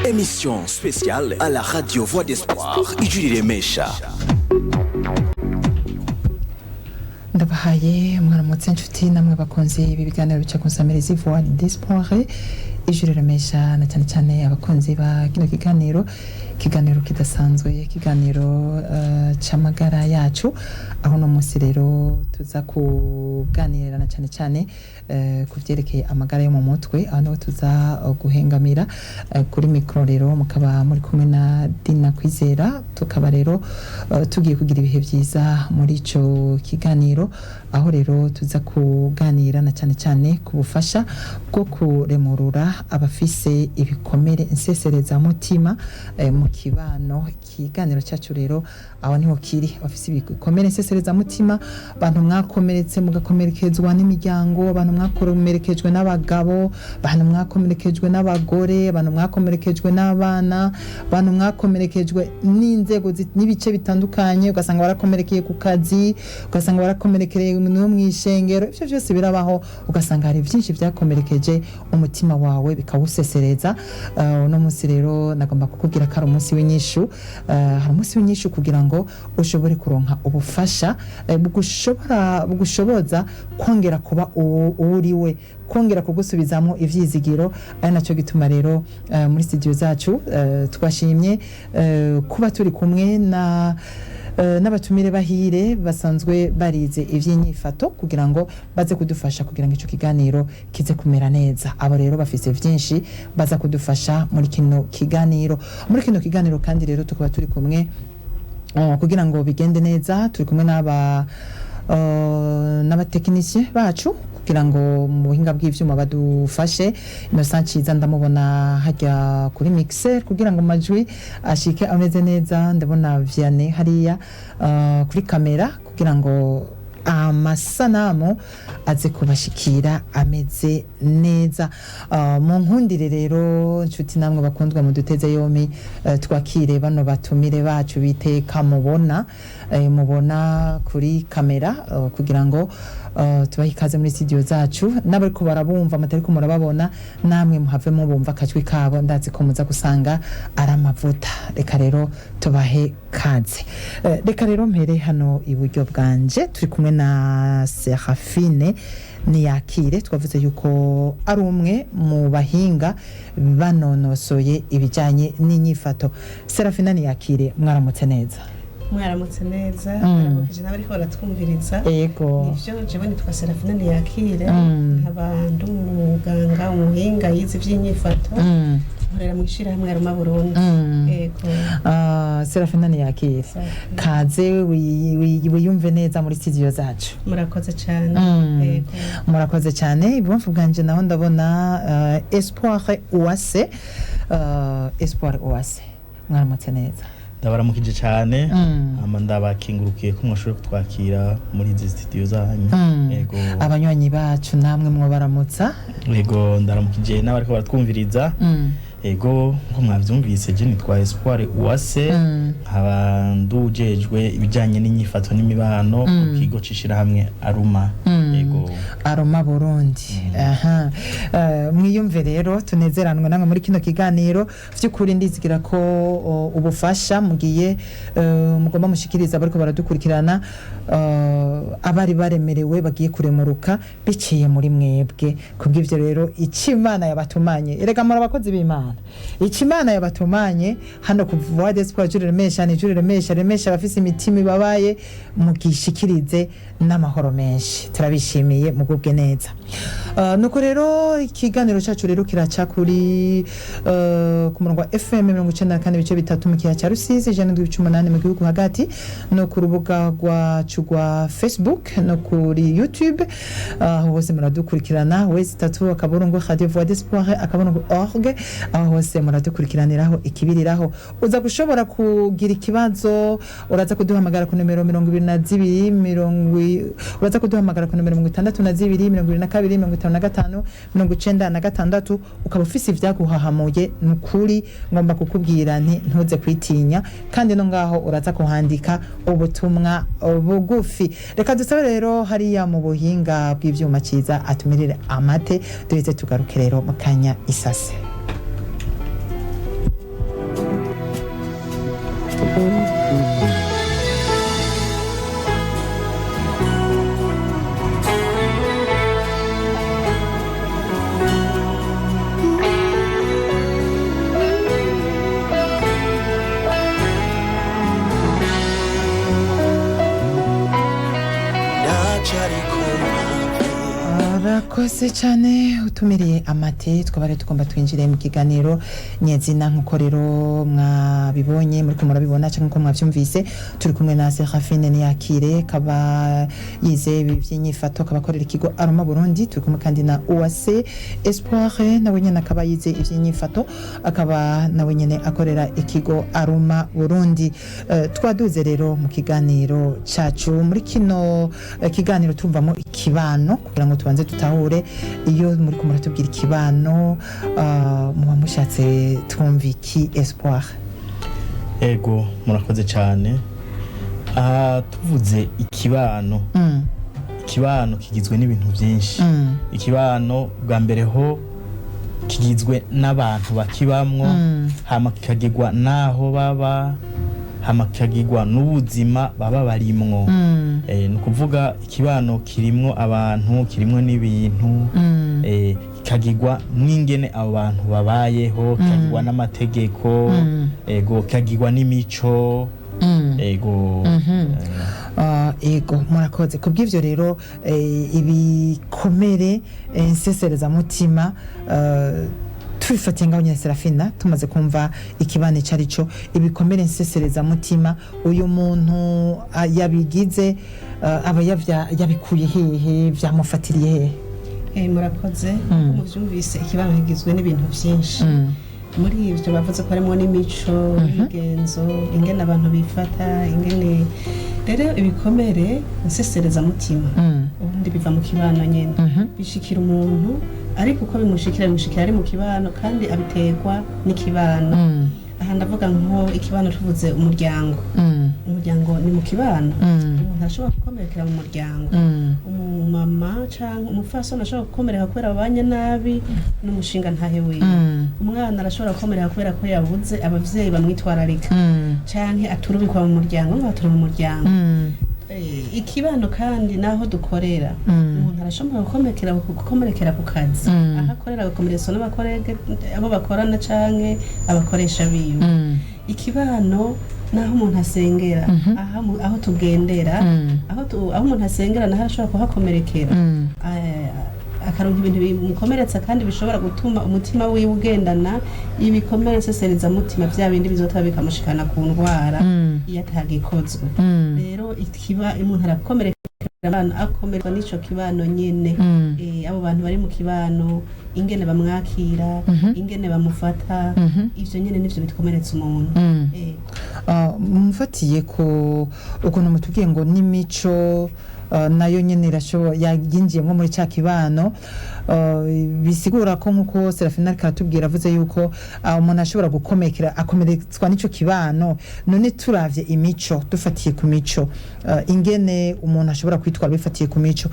Émission spéciale à la radio Voix d'Espoir, Ijwi Riremesha. Ndabahaye mwaramutse inshuti namwe bakunzi ibi biganiro bica ku nsamirizi Voix d'Espoir, Ijwi Riremesha, na cyane cyane abakunzi ba kino kiganiro, ikiganiro kidasanzwe, ikiganiro c'amagara yacu, aho uno munsi rero tuza kuganira na cyane cyane ku vyerekeye amagara yo mu mutwe, aho niho tuza guhengamira. Kuri mikoro rero mukaba muri kumwe na Dina Kwizera. Tukaba rero tugiye kugira ibihe vyiza muri ico kiganiro, aho rero tuza kuganira na cyane cyane ku bufasha bwo kuremurura abafise ibikomere nseserezamutima mu kibano. Ikiganiro cyacu rero aho niho kiri: abafise ibikomere nseserezamutima, abantu mwakomeretse mugakomerekezwa n'imiryango, abantu mwakomerekejwe n'abagabo, abantu mwakomerekejwe n'abagore, abantu mwakomerekejwe n'abana, abantu mwakomerekejwe n'inzego n'ibice bitandukanye, ugasanga barakomerekeye ku kazi, ugasanga barakomerekeye no mu ishengero. Ivyo vyose birabaho, ugasanga hari byinshi byakomerekeje umutima wawe bikawusesereza. Uno munsi rero nagomba kukubwira ko ari umunsi w'inyishu. Hari umunsi w'inyishu kugira ngo ushobore kuronka ubufasha bugushobora bugushoboza kongera kuba uwo uriwe, kongera kugusubizamo ivyizigiro. Ari nacyo gituma rero muri studio zacu twashimye kuba turi kumwe na n'abatumire bahire basanzwe barize ivy'inyifato kugira ngo baze kudufasha kugira ngo ico kiganiro kize kumera neza. Abo rero bafise vyinshi baza kudufasha muri kino kiganiro. Muri kino kiganiro kandi rero tukaba turi kumwe, kugira ngo bigende neza, turi kumwe n'aba n'abatekinisiye bacu kugira ngo mu buhinga bw'ivyuma badufashe. Innocent Ciza ndamubona hajya kuri mixer kugira ngo amajwi ashike ameze neza. Ndabona Vianney hariya kuri kamera kugira ngo amasanamu aze kubashikira ameze neza. Mu nkundire rero, nshuti namwe bakundwa muduteze yompi, twakire bano batumire bacu biteka mubona, mubona kuri kamera, kugira ngo tubahe ikaze muri studio zacu. N'abariko barabumva mutariko murababona, namwe muhave mubumva akajwi kabo, ndazi ko muza gusanga ari amavuta. Reka rero tubahe kaze. Reka rero mpere hano iburyo bwanje, turi kumwe na Serafine Niyakire. Twavuze yuko ari umwe mu bahinga banonosoye ibijyanye n'inyifato. Serafina Niyakire, mwaramutse neza. Mwaramutse neza. Mwaramukije n'abariko baratwumviriza. Ego. Nivyo, jewe nitwa Serafina Niyakire, nkaba ndi umuganga, umuhinga yize ivy'inyifato, nkorera mu ishirahamwe Aruma Burundi. Ego. Serafina Niyakire, kaze, wiyumve neza muri studio zacu. Murakoze cane. Ego. Murakoze cyane. Ibubamfu bwanje naho ndabona Espoir Uwase. Espoir Uwase, mwaramutse neza. Ndabaramukije cyane, hama ndabakengurukiye ko mwashoboye kutwakira muri izi studio zanyu. Yego. Abanywanyi bacu namwe mwobaramutsa. Yego, ndaramukije n'abariko baratwumviriza. Yego, nko mwavyumvise, je nitwa Espoir Uwase, nkaba ndujejwe ibijanye n'inyifato n'imibano mu kigo c'ishirahamwe Aruma. Yego. Aroma Burundi. Aha. Mwiyumve rero, tunezeranwe namwe muri kino kiganiro. Vy'ukuri ndizigira ko ubufasha mugiye mugomba mushikiriza abariko baradukurikirana, abari baremerewe bagiye kuremuruka biciye muri mwebwe. Kubw'ivyo rero, ico Imana yabatumanye, erega muri abakozi b'Imana, ico Imana yabatumanye hano ku Voix d'Espoir, Ijwi Riremesha, ni Ijwi Riremesha, remesha abafise imitima ibabaye, mugishikirize n'amahoro menshi. Turabishimiye, mugubwe neza. Nuko rero ikiganiro cyacu rero kiraca kuri ku murongo wa FM 94.3 mu kiyaga cya Rusizi, 107.8 mu gihugu hagati, no ku rubuga rwacu rwa Facebook no kuri YouTube. Aho hose muradukurikirana, w3.radiovoixdespoir.org, aho hose muradukurikiraniraho ikibiriraho. Uza gushobora kugira ikibazo, uraza kuduhamagara ku nomero 22, uraza kuduhamagara ku nomero 62 22 55 96, ukaba ufise ivyaguhahamuye. Ni ukuri ngomba kukubwira nti ntuze kwitinya, kandi no ngaho uraza kuhandika ubutumwa bugufi. Reka dusabe rero hariya mu buhinga bw'ivyuma ciza atumirire amate, duheze tugaruke rero mu kanya isase. Ndacari ku mavi. Arakoze cyane utumiriye amate. Twaba rero tugomba twinjire mu kiganiro nyezina, nk'uko rero mwabibonye, muri murabibona cyangwa uko mwabyumvise, turi kumwe na Serafine Niyakire, kaba yize ibi by'inyifato, akaba akorera ikigo Aroma Burundi. Turi kumwe kandi na Uwase Espoir, nawe nyene akaba yize iby'inyifato, akaba nawe nyene akorera ikigo Aroma Burundi. Twaduze rero mu kiganiro cacu. Muri kino kiganiro tumvamo ikibano, kugira ngo tubanze dutahure iyo muri ko muratubwira ikibano, muba mushatse twumva iki, Espoir? Ego, murakoze cyane. Aha tuvuze ikibano, ikibano kigizwe n'ibintu byinshi. Ikibano bwa mbere ho kigizwe n'abantu bakibamwo, hama kikagirwa n'aho baba, hama kikagirwa n'ubuzima baba barimwo. Ni ukuvuga ikibano kirimwo abantu, kirimwo n'ibintu, kikagirwa n'ingene abo bantu babayeho, kikagirwa n'amategeko, ego, kikagirwa n'imico, ego. Ego, murakoze kubw'ivyo rero. Ibikomere nseserezamutima, tubifatiye ngaho nyene, Serafina, tumaze kumva ikibano ico ari cyo, ibikomere nseserezamutima, uyu muntu yabigize, aba yabikuye hehe? Vyamufatiriye hehe? Murakoze. Nk'uko muvyumvise, ikibano kigizwe n'ibintu byinshi. Muri ibyo bavuze ko harimo n'imico, imigenzo, ingene abantu bifata. Ingene rero ibikomere nseserezamutima ubundi biva mu kibano nyene, bishikira umuntu, ariko uko bimushikira, bimushikira ari mu kibano kandi abiterwa n'ikibano. Aha ndavuga nko ikibano, tuvuze umuryango. Umuryango ni mu kibano. Umuntu arashobora gukomerekera mu muryango. Umumama cyangwa umupfasoni ashobora gukomereka kubera babanye nabi n'umushinga ntahe wiwe. Umwana arashobora gukomereka kubera ko yabuze abavyeyi bamwitwararika, canke aturubikwa mu muryango, ngo atura mu muryango. Ikibano kandi naho dukorera. Umuntu arashobora gukomerekera ku kazi, aho akorera, agakomeretswa n'abakorege abo bakorana canke abakoresha biwe. Ikibano naho umuntu asengera, aho tugendera, aho umuntu asengera naho arashobora kuhakomerekera, akaronka ibintu bimukomeretsa kandi bishobora gutuma umutima wiwe ugendana ibikomere nseserezamutima, bya bindi bizotaba bikamushikana ku ndwara iyo atagikozwe. Rero ikiba umuntu arakomereka abana, akomerwa n'ico kibano nyene. Abo bantu bari mu kibano, ingene bamwakira, ingene bamufata, ivyo nyene nivyo bitkomeretsa umuntu. Mufatiye ku ukuntu mutubwiye ngo n'imico, nayo nyene irashobora yinjiyemwo muri ca kibano, bisigura ko nk'uko Serafina ariko aratubwira, avuze yuko umuntu ashobora gukomekera, akomeretswa n'ico kibano. None turavye imico, dufatiye ku mico, ingene umuntu ashobora kwitwara bifatiye ku mico,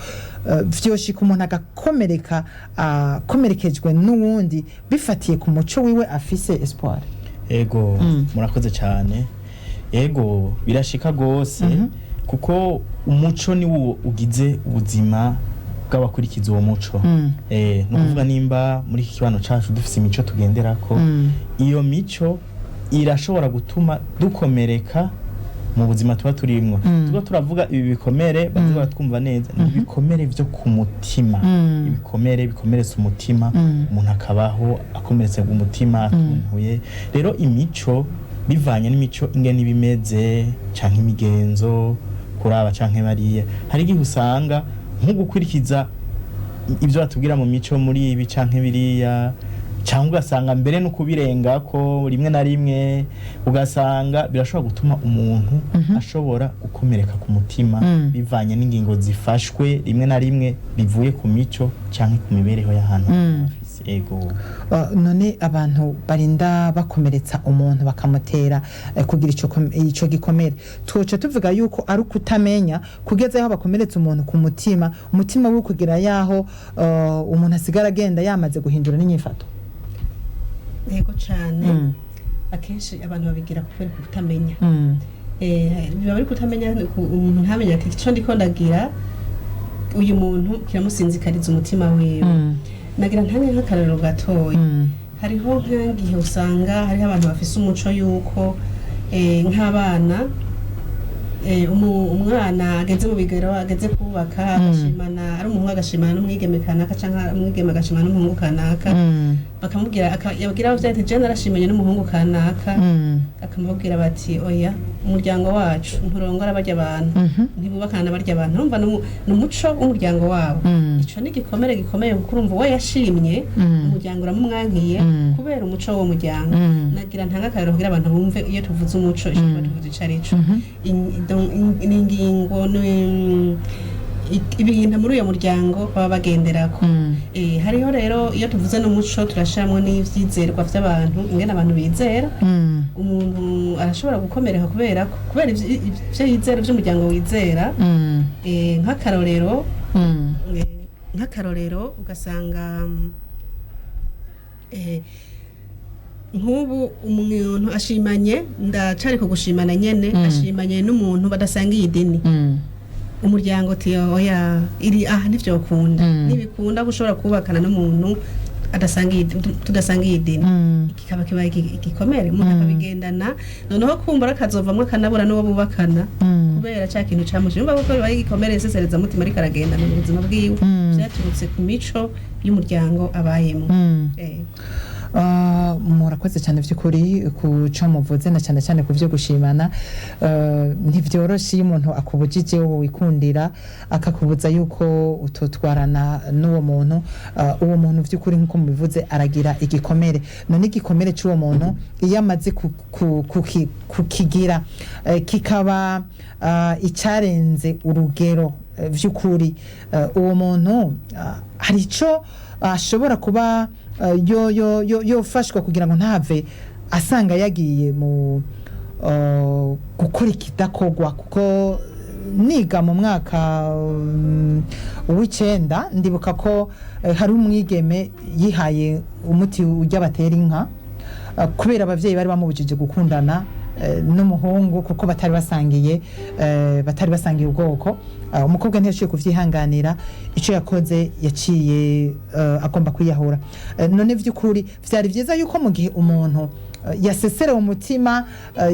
vyoshika umuntu agakomereka, akomerekejwe n'uwundi bifatiye ku muco wiwe afise, Espoir? Ego, murakoze cyane. Ego, birashika gose, kuko umuco ni wo ugize ubuzima bw'abakurikiza uwo muco. Ni ukuvuga nimba muri iki kibano cacu dufise imico tugenderako, iyo mico irashobora gutuma dukomereka mu buzima tuba turimwo. Tuba turavuga ibi bikomere, baze baratwumva neza, ni ibikomere vyo ku mutima, ibikomere bikomeretsa umutima, umuntu akabaho akomeretse ku mutima, atuntuye. Rero imico, bivanye n'imico ingene iba imeze canke imigenzo kuraba canke bariya, hari igihe usanga nko gukurikiza ibyo batubwira mu mico muri ibi canke biriya, cyangwa ugasanga mbere no kubirengako rimwe na rimwe, ugasanga birashobora gutuma umuntu ashobora gukomereka ku mutima, bivanye n'ingingo zifashwe rimwe na rimwe bivuye ku mico canke ku mibereho y'ahantu afise. Ego. None abantu barinda bakomeretsa umuntu, bakamutera kugira ico gikomere, twoca tuvuga yuko ari ukutamenya kugeza aho bakomeretsa umuntu ku mutima, umutima we kugira yaho umuntu asigara agenda yamaze guhindura n'inyifato? Yego cane. Akenshi abantu babigira kubera kutamenya. Biba biri kutamenya, umuntu ntamenye ati ico ndiko ndagira uyu muntu kiramusinzikariza umutima wiwe. Nagira ntange nk'akarorero gatoya. Hariho nk'igihe usanga hariho abantu bafise umuco yuko nk'abana, umwana ageze mu bigero, ageze kubaka, agashimana ari umuhungu agashimana n'umwigeme kanaka, canke umwigeme agashimana n'umuhungu kanaka, bakamubwira, yabwira abavyeyi ati je narashimanye n'umuhungu kanaka, akamubwira bati oya, umuryango wacu nturongora barya abantu, ntibubakana na barya abantu. Urumva ni umuco w'umuryango wabo. Ico ni igikomere gikomeye, kuko urumva uwo yashimye, umuryango uramumwankiye kubera umuco w'uwo muryango. Nagira ntange akarero kugira abantu bumve iyo tuvuze umuco ico tuba tuvuze ico ari co. Ni ingingo, ni ibintu muri uyo muryango baba bagenderako. Hariho rero iyo tuvuze n'umuco turashiramwo n'ivyizerwa vy'abantu, ingene abantu bizera. Umuntu arashobora gukomereka kubera ivyo yizera, ivy'umuryango wizera. Nk'akarorero, ugasanga nk'ubu umuntu ashimanye, ndacari ku gushimana nyene, ashimanye n'umuntu badasangiye idini. Umuryango uti oya, iri aha ntivyokunda, ntibikunda ko ushobora kubakana n'umuntu adasangiye, tudasangiye idini. Kikaba kibaye igikomere, umuntu akabigendana, noneho kumbura akazovamwo akanabura n'uwo bubakana kubera ca kintu camushe. Yumva ko bibaye igikomere nseserezamutima, ariko aragendana mu buzima bwiwe, vyaturutse ku mico y'umuryango abayemo. Murakoze cyane by'ukuri ku cyo muvuze, na cyane cyane ku byo gushimana. Ntibyoroshe iyo umuntu akubujije wowe wikundira, akakubuza yuko utotwarana n'uwo muntu. Uwo muntu by'ukuri nk'uko mubivuze aragira igikomere. None igikomere cy'uwo muntu iyo amaze kukigira, kikaba icyarenze urugero, by'ukuri uwo muntu hari icyo ashobora kuba yofashwa kugira ngo ntave asanga yagiye mu gukora ikidakogwa? Kuko niga mu mwaka w'icenda, ndibuka ko hari umwigeme yihaye umuti ujya batera inka, kubera abavyeyi bari bamubujije gukundana n'umuhungu kuko batari basangiye ubwoko. Umukobwa ntiyashoboye kuvyihanganira. Ico yakoze, yaciye agomba kwiyahura. None vy'ukuri vyari vyiza yuko mu gihe umuntu yaseserewe umutima,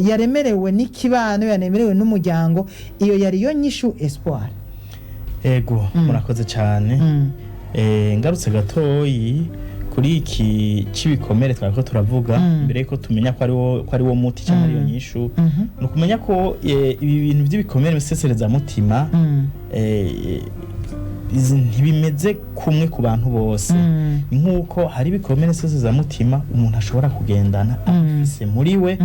yaremerewe n'ikibano, yaremerewe n'umuryango, iyo yari yo nyishu, Espoir? Ego, murakoze cyane. Ngarutse gatoyi kuri iki cy'ibikomere twariko turavuga, mbere yuko tumenya ko ari wo muti cyangwa ariyo nyishu, ni ukumenya ko ibi bintu by'ibikomere biseserezamutima ntibimeze kumwe ku bantu bose. Ni nk'uko hari ibikomere nseserezamutima umuntu ashobora kugendana abifise muri we,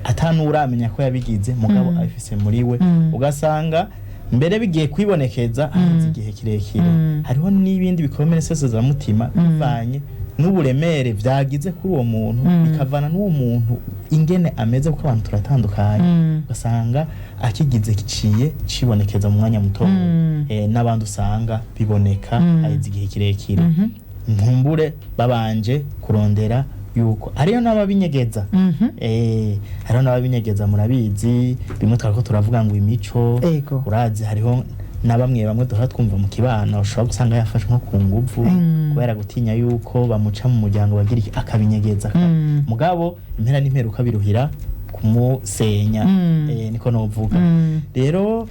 atanuramenya ko yabigize, mugabo abifise muri we, ugasanga mbere bigiye kwibonekeza haheze igihe kirekire. Hariho n'ibindi bikomere nsesezamutima bivanye n'uburemere vyagize kuri uwo muntu, bikavana n'uwo muntu ingene ameze, kuko abantu turatandukanye, ugasanga akigize kiciye cibonekeza mu mwanya muto, n'abandi usanga biboneka haheze igihe kirekire, nkumbure babanje kurondera yuko hariyo n'ababinyegeza. Hariho n'ababinyegeza, murabizi bimwe twariko turavuga ngo imico. Urazi hariho na bamwe bamwe duhora twumva mu kibano ushobora gusanga yafashwe nko ku nguvu, kubera gutinya yuko bamuca mu muryango bagira iki, akabinyegeza. Mugabo impera n'imperuka biruhira kumusenya. Niko novuga. Rero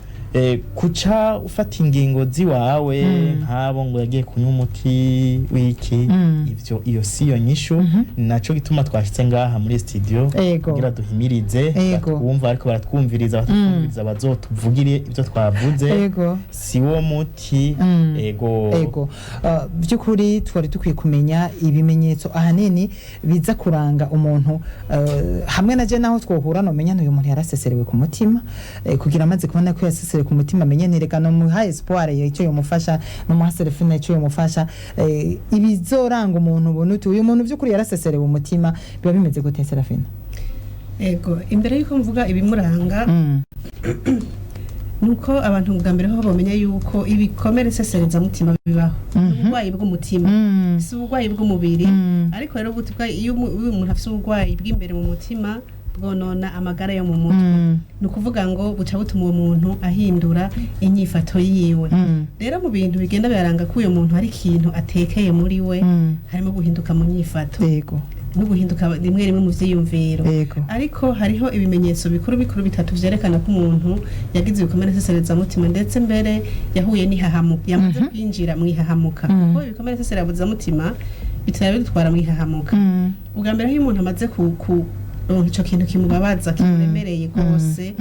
kuca ufata ingingo ziwawe nk'abo ngo yagiye kunywa umuti w'iki, ivyo iyo si yo nyishu. Naco gituma twashitse ngaha muri studio kugira duhimirize batwumva, ariko baratwumviriza, batatwumviriza bazotuvugire ibyo twavuze. Si wo muti. Ego. Ego. By'ukuri twari dukwiye kumenya ibimenyetso ahanini biza kuranga umuntu, hamwe na je naho twohura nomenya uyu muntu yaraseserewe ku mutima, kugira amaze kubona ko yaseserewe ku mutima amenye nti reka nomuha Espoir icyo yomufasha, nomuha Serefina icyo yomufasha. Ibizoranga umuntu ubona uti uyu muntu by'ukuri yaraseserewe umutima biba bimeze gute, Serafina? Ego, imbere y'uko mvuga ibimuranga, Nuko abantu bwa mbere ho bamenya yuko ibikomere seserezamutima bibaho. Uburwayi bw'umutima, si uburwayi bw'umubiri. Ariko rero iyo umuntu afite uburwayi bw'imbere mu mutima, bwonona amagara yo mu mutwe. Ni ukuvuga ngo buca butuma uwo muntu ahindura inyifato yiwe. Rero mu bintu bigenda biraranga ko uyu muntu hari ikintu atekeye muri we, harimo guhinduka mu nyifato no guhinduka rimwe rimwe mu vyiyumviro. Ariko hariho ibimenyetso bikuru bikuru bitatu vyerekana ko umuntu yagize ibikomere nseserezamutima, ndetse mbere yahuye n'ihahamuka, yamaze kwinjira mu ihahamuka, kuko ibikomere nseserezamutima bitera bidutwara mu ihahamuka. Ubwa mbere, iyo umuntu amaze kuronka ico kintu kimubabaza, kimuremereye rwose,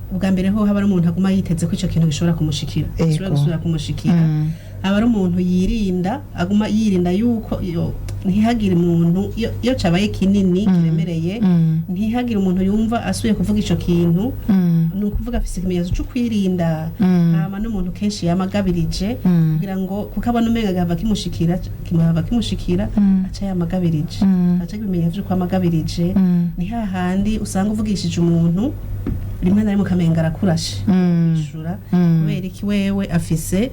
ubwa mbere ho haba ari umuntu aguma yiteze ko ico kintu gishobora kumushikira, gishobora gusubira kumushikira. Aba ari umuntu yirinda, aguma yirinda yuko iyo ntihagire umuntu, iyo cabaye kinini kiremereye, ntihagire umuntu yumva asuye kuvuga ico kintu. Ni ukuvuga afise ikimenyetso co kwirinda. Hama n'umuntu kenshi yamagabirije, kugira ngo kuko abona umenga gahava kimushikira, kimuhava kimushikira, aca yamagabirije, aca ibimenyetso vy'uko amagabirije. Ni hahandi usanga uvugishije umuntu rimwe na rimwe ukamenga arakurashe kwishura. Kubera iki? Wewe afise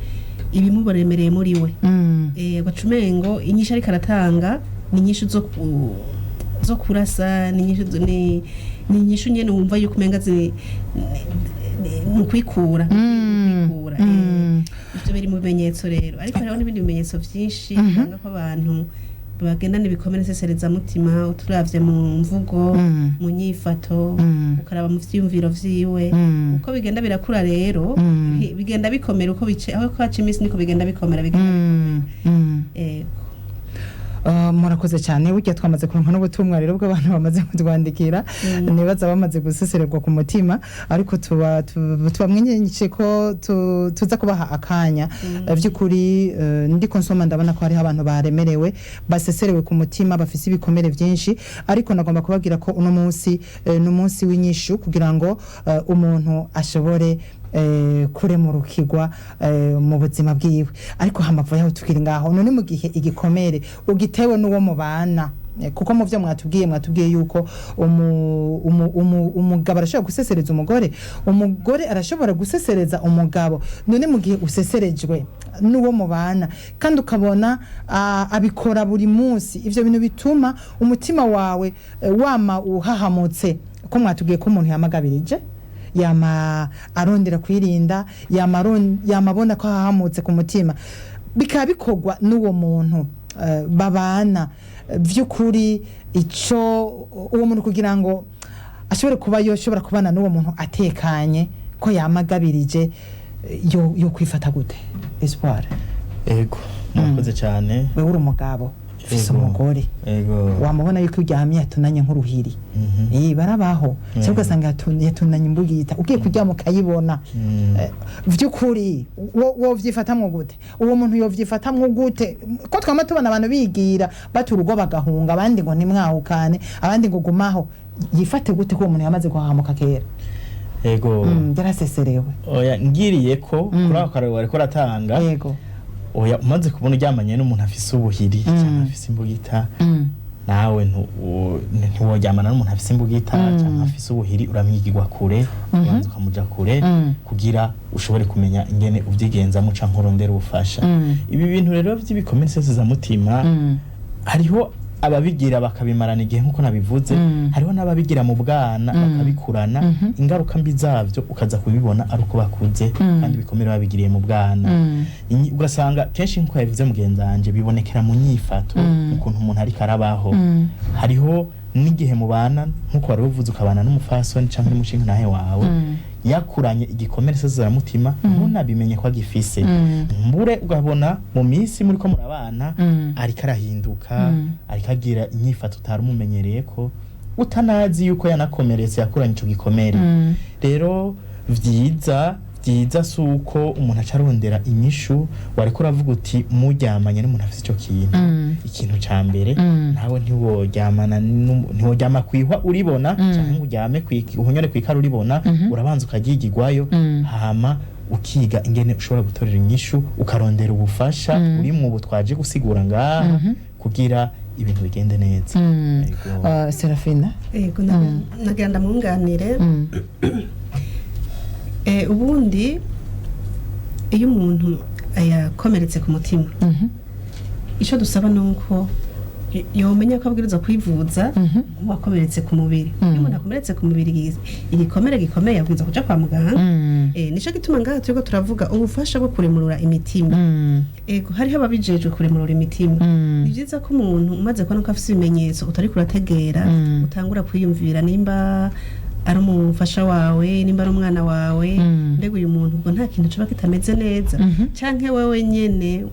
ibimuremereye muri we. Ugaca umengo inyishu ariko aratanga ni inyishu zo kurasa, ni inyishu ni inyishu nyene wumva yuko umenga ni ukwikura, ni ukwikura. Ivyo biri mu bimenyetso rero, ariko hariho n'ibindi bimenyetso vyinshi biranga ko abantu bagendana ibikomere nseserezamutima. Uturavye mu mvugo, mu nyifato, ukaraba mu vyiyumviro vyiwe, uko bigenda birakura rero, bigenda bikomera uko bice, aho haca iminsi niko bigenda bikomera, bigenda bikomera. Ego. Murakoze cyane. Burya twamaze kuronka n'ubutumwa rero bw'abantu bamaze kutwandikira, nibaza bamaze gusesererwa ku mutima, ariko tuba tubamenyeshe ko tuza kubaha akanya. By'ukuri, ndiko nsoma ndabona ko hariho abantu baremerewe, baseserewe ku mutima, bafise ibikomere byinshi, ariko nagomba kubabwira ko uno munsi ni umunsi w'inyishu kugira ngo umuntu ashobore kuremurukirwa mu buzima bwiwe. Ariko hamavu yaho tukiri ngaho, none mu gihe igikomere ugitewe n'uwo mubana, kuko mu byo mwatubwiye yuko umugabo arashobora gusesereza umugore, umugore arashobora gusesereza umugabo, none mu gihe useserejwe n'uwo mubana kandi ukabona abikora buri munsi, ivyo bintu bituma umutima wawe wama uhahamutse, ko mwatubwiye ko umuntu yamagabirije, yama arondera kwirinda, yama abona ko hahamutse ku mutima, bikaba bikorwa n'uwo muntu babana, by'ukuri ico uwo muntu kugira ngo ashobore kuba yoshobora kubana n'uwo muntu atekanye, ko yamagabirije, yo kwifata gute, Espoir? Ego, murakoze cyane. Wewe uri umugabo ufise umugore, wamubona yuko uryamye yatunanye nk'uruhiri. Barabaho, cyangwa ugasanga yatunanye imbugita, ugiye kuryama ukayibona. Vy'ukuri wo wovyifatamwo gute? Uwo muntu yovyifatamwo gute, ko twama tubona abantu bigira bata urugo bagahunga, abandi ngo ntimwahukane, abandi ngo gumaho? Yifate gute ko uwo muntu yamaze guhahamuka kera? Ego. Yaraseserewe. Oya, ngiriye ko kuri ako kararo wariko uratanga, oya, umaze kubona uryamanye n'umuntu afise ubuhiri cyangwa afise imbugita, nawe ntiworyamana n'umuntu afise imbugita cyangwa afise ubuhiri. Uramwigirwa kure, ubanza ukamuja kure kugira ushobore kumenya ingene uvyigenzamo canke urondera ubufasha. Ibi bintu rero vy'ibikomere mutima, hariho ababigira bakabimarana igihe nk'uko nabivuze, hariho n'ababigira mu bwana bakabikurana, ingaruka mbi zavyo ukaza kubibona ari uko bakuze, kandi ibikomere babigiriye mu bwana. Ugasanga kenshi nk'uko yabivuze mugenzi wanje, bibonekera mu nyifato, ukuntu umuntu ariko arabaho. Hariho n'igihe mubana, nk'uko wari uvuze, ukabana n'umufasoni canke n'umushingantahe wawe yakuranye igikomere sezeramutima, ntunabimenye ko agifise. Mbure ugabona mu minsi muriko murabana ariko arahinduka, ariko agira inyifato utari umumenyereye, ko utanazi yuko yanakomeretse, yakuranye ico gikomere. Rero vyiza vyiza si uko umuntu aca arondera inyishu. Wariko uravuga uti muryamanye n'umuntu afise ico kintu, ikintu ca mbere nawe ntiworyamana ntiworyama kwihwa uribona, canke ngo uryame uhonyore kwikara uribona. Urabanza ukaryigirwayo, hama ukiga ingene ushobora gutorera inyishu, ukarondera ubufasha uri mu ubu twaje gusigura ngaha kugira ibintu bigende neza. Yego. Serafina. Yego, nagira ndamwunganire. Ubundi iyo umuntu yakomeretse ku mutima, icyo dusaba ni uko yomenya ko abwirizwa kwivuza nk'uwakomeretse ku mubiri. Iyo umuntu akomeretse ku mubiri, igikomere gikomeye, abwirizwa kuja kwa muganga. Nico gituma ngaha turiko turavuga ubufasha bwo kuremurura imitima. Ego, hariho ababijejwe kuremurura imitima. Ni byiza ko umuntu umaze kubona ko afise ibimenyetso utariko urategera, utangura kwiyumvira nimba ari umufasha wawe, nimba ari umwana wawe, mbega uyu muntu ubwo nta kintu kiba kitameze neza, canke wewe nyene,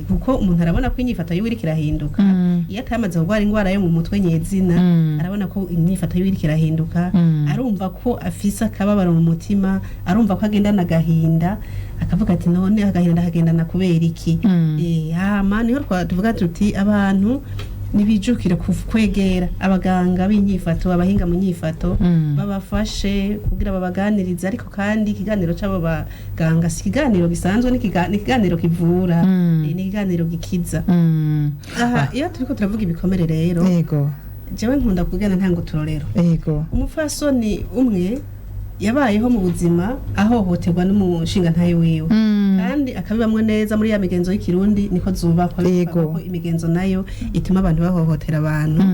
kuko umuntu arabona ko inyifato yiwe iriko irahinduka. Iyo atamaze kurwara ingwara yo mu mutwe nyezina, arabona ko inyifato yiwe iriko irahinduka, arumva ko afise akababaro mu mutima, arumva ko agendana agahinda, akavuga ati: "None agahinda akagendana kubera iki?" Hama niho tuvuga tuti abantu nibijukire kwegera abaganga b'inyifato, abahinga mu nyifato, babafashe kugira babaganirize. Ariko kandi ikiganiro c'abo baganga si ikiganiro gisanzwe, ni ikiganiro kivura, ni ikiganiro gikiza. Aha iyo turiko turavuga ibikomere rero, jewe nkunda kugenda ntanga uturorero. Umupfasoni umwe yabayeho mu buzima ahohoterwa n'umushingantahe wiwe, kandi akabibamwo neza muri ya migenzo y'ikirundi, niko zubakwa. Ko imigenzo nayo ituma abantu bahohotera abantu.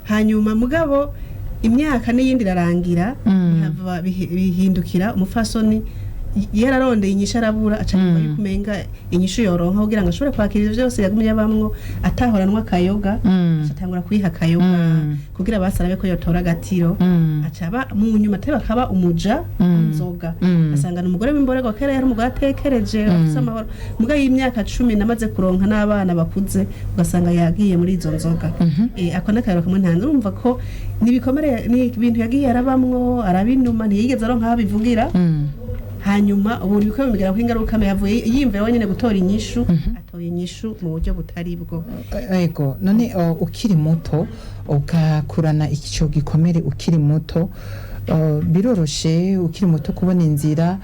Hanyuma mugabo imyaka n'iyindi irarangira, bihava bihindukira umupfasoni yararondeye inyishu arabura, aca yumva yuko umenga inyishu yoronka kugira ngo ashobore kwakira ivyo vyose yagumye abamwo atahoranwa akayoga, aca atangura kwiha akayoga kugira basarabe ko yotora agatiro. Aca aba mu nyuma ateba akaba umuja w'inzoga. Asanga ni umugore w'imborerwa, kera yari umugore atekereje, afise amahoro, muga y'imyaka 10 namaze kuronka n'abana bakuze, ugasanga yagiye muri izo nzoga. Ako n'akarero kamwe ntanze. Urumva ko ni ibikomere, ni ibintu yagiye arabamwo, arabinuma, ntiyigeze aronka aho abivugira. Hanyuma ubu bikaba bimugiraho ingaruka mbi, yavuye yiyumvira wenyine gutora inyishu, atoye inyishu mu buryo butari bwo. Ego, none ukiri muto ugakurana ico gikomere ukiri muto, biroroshe ukiri muto kubona inzira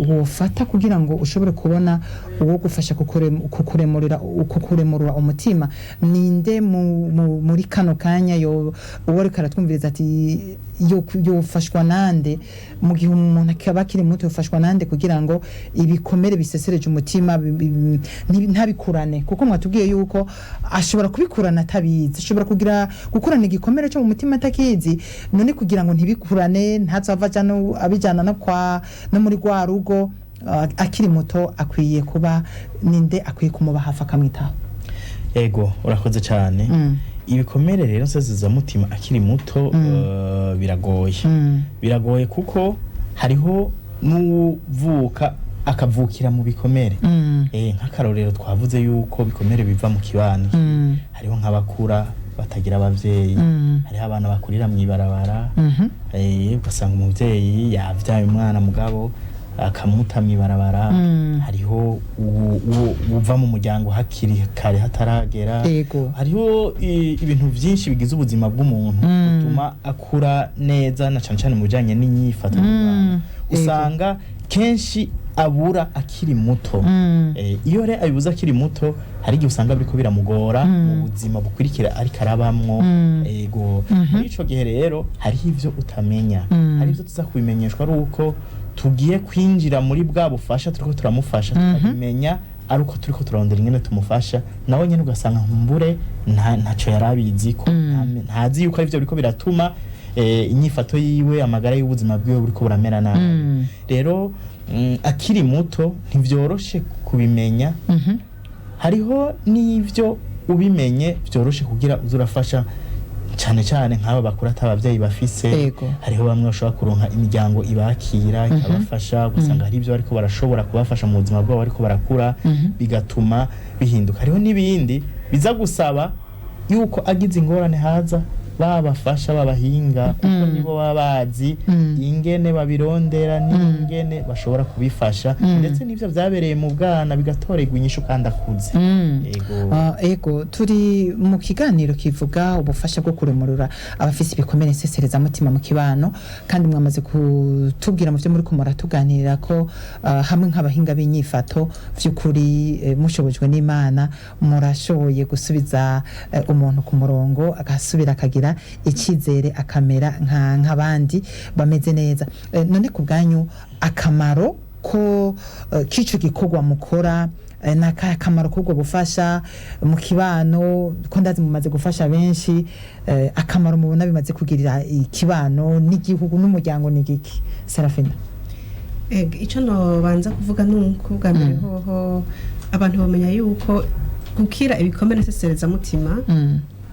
wofata kugira ngo ushobore kubona uwo gufasha kukuremurura umutima? Ninde muri kano kanya yo uwo ariko aratwumviriza ati yofashwa nande mu gihe umuntu akaba akiri muto, yofashwa nande kugira ngo ibikomere bisesereje umutima ntabikurane? Kuko mwatubwiye yuko ashobora kubikurana atabizi, ashobora kugira gukurana igikomere cyo mu mutima atakizi. None kugira ngo ntibikurane, ntazava aja abijana no kwa no muri rwa rugo, akiri muto akwiye kuba ninde akwiye kumuba hafi akamwitaho? Ego, urakoze cyane. Ibikomere rero nsezezamutima akiri muto, biragoye. Biragoye kuko hariho n'uvuka akavukira mu bikomere. Nk'akarorero twavuze yuko bikomere biva mu kibano. Hariho nk'abakura batagira abavyeyi, hariho abana bakurira mw'ibarabara, ugasanga umuvyeyi yavyaye umwana mugabo akamuta mw'ibarabara. Hariho uva mu muryango hakiri kare hataragera. Hariho ibintu byinshi bigize ubuzima bw'umuntu bituma akura neza, na cane cane mu bijanye n'inyifato n'imibano. Usanga kenshi abura akiri muto. Iyo rero abibuze akiri muto, hari igihe usanga biriko biramugora mu buzima bukurikira ariko arabamwo. Ego, muri ico gihe rero hariho ivyo utamenya, hari ivyo tuza kubimenyeshwa ari uko tugiye kwinjira muri bwa bufasha turiko turamufasha, tukabimenya ari uko turiko turarondera ingene tumufasha. Nawe nyene ugasanga nkumbure ntaco yari abizi ko ntazi yuko arivyo biriko biratuma inyifato yiwe, amagara y'ubuzima bwiwe buriko buramera nabi. Rero akiri muto ntivyoroshe kubimenya. Hariho n'ivyo ubimenye vyoroshe kugira uze urafasha, cane cane nk'aba bakuru ata abavyeyi bafise. Hariho bamwe bashobora kuronka imiryango ibakira ikabafasha, ugasanga hari ibyo bariko barashobora kubafasha mu buzima bwabo bariko barakura, bigatuma bihinduka. Hariho n'ibindi biza gusaba yuko agize ingorane haza babafasha babahinga, kuko nibo baba bazi ingene babirondera n'ingene bashobora kubifasha, ndetse n'ivyo vyabereye mu bwana bigatorerwa inyishu kandi akuze. Ego. Ego, turi mu kiganiro kivuga ubufasha bwo kuremurura abafise ibikomere nseserezamutima mu kibano, kandi mwamaze kutubwira mu byo muri ko muratuganirira ko hamwe nk'abahinga b'inyifato vy'ukuri, mushobojwe n'Imana murashoboye gusubiza umuntu ku murongo agasubira akagira akagira icizere, akamera nk'abandi bameze neza. None ku bwanyu, akamaro ko k'ico gikorwa mukora, ni akahe akamaro k'ubwo bufasha mu kibano, ko ndazi mumaze gufasha benshi? Akamaro mubona bimaze kugirira ikibano n'igihugu n'umuryango ni giki, Serafina? Ego, icyo nobanza kuvuga ni uko bwa mbere hoho abantu bamenya yuko gukira ibikomere nseserezamutima,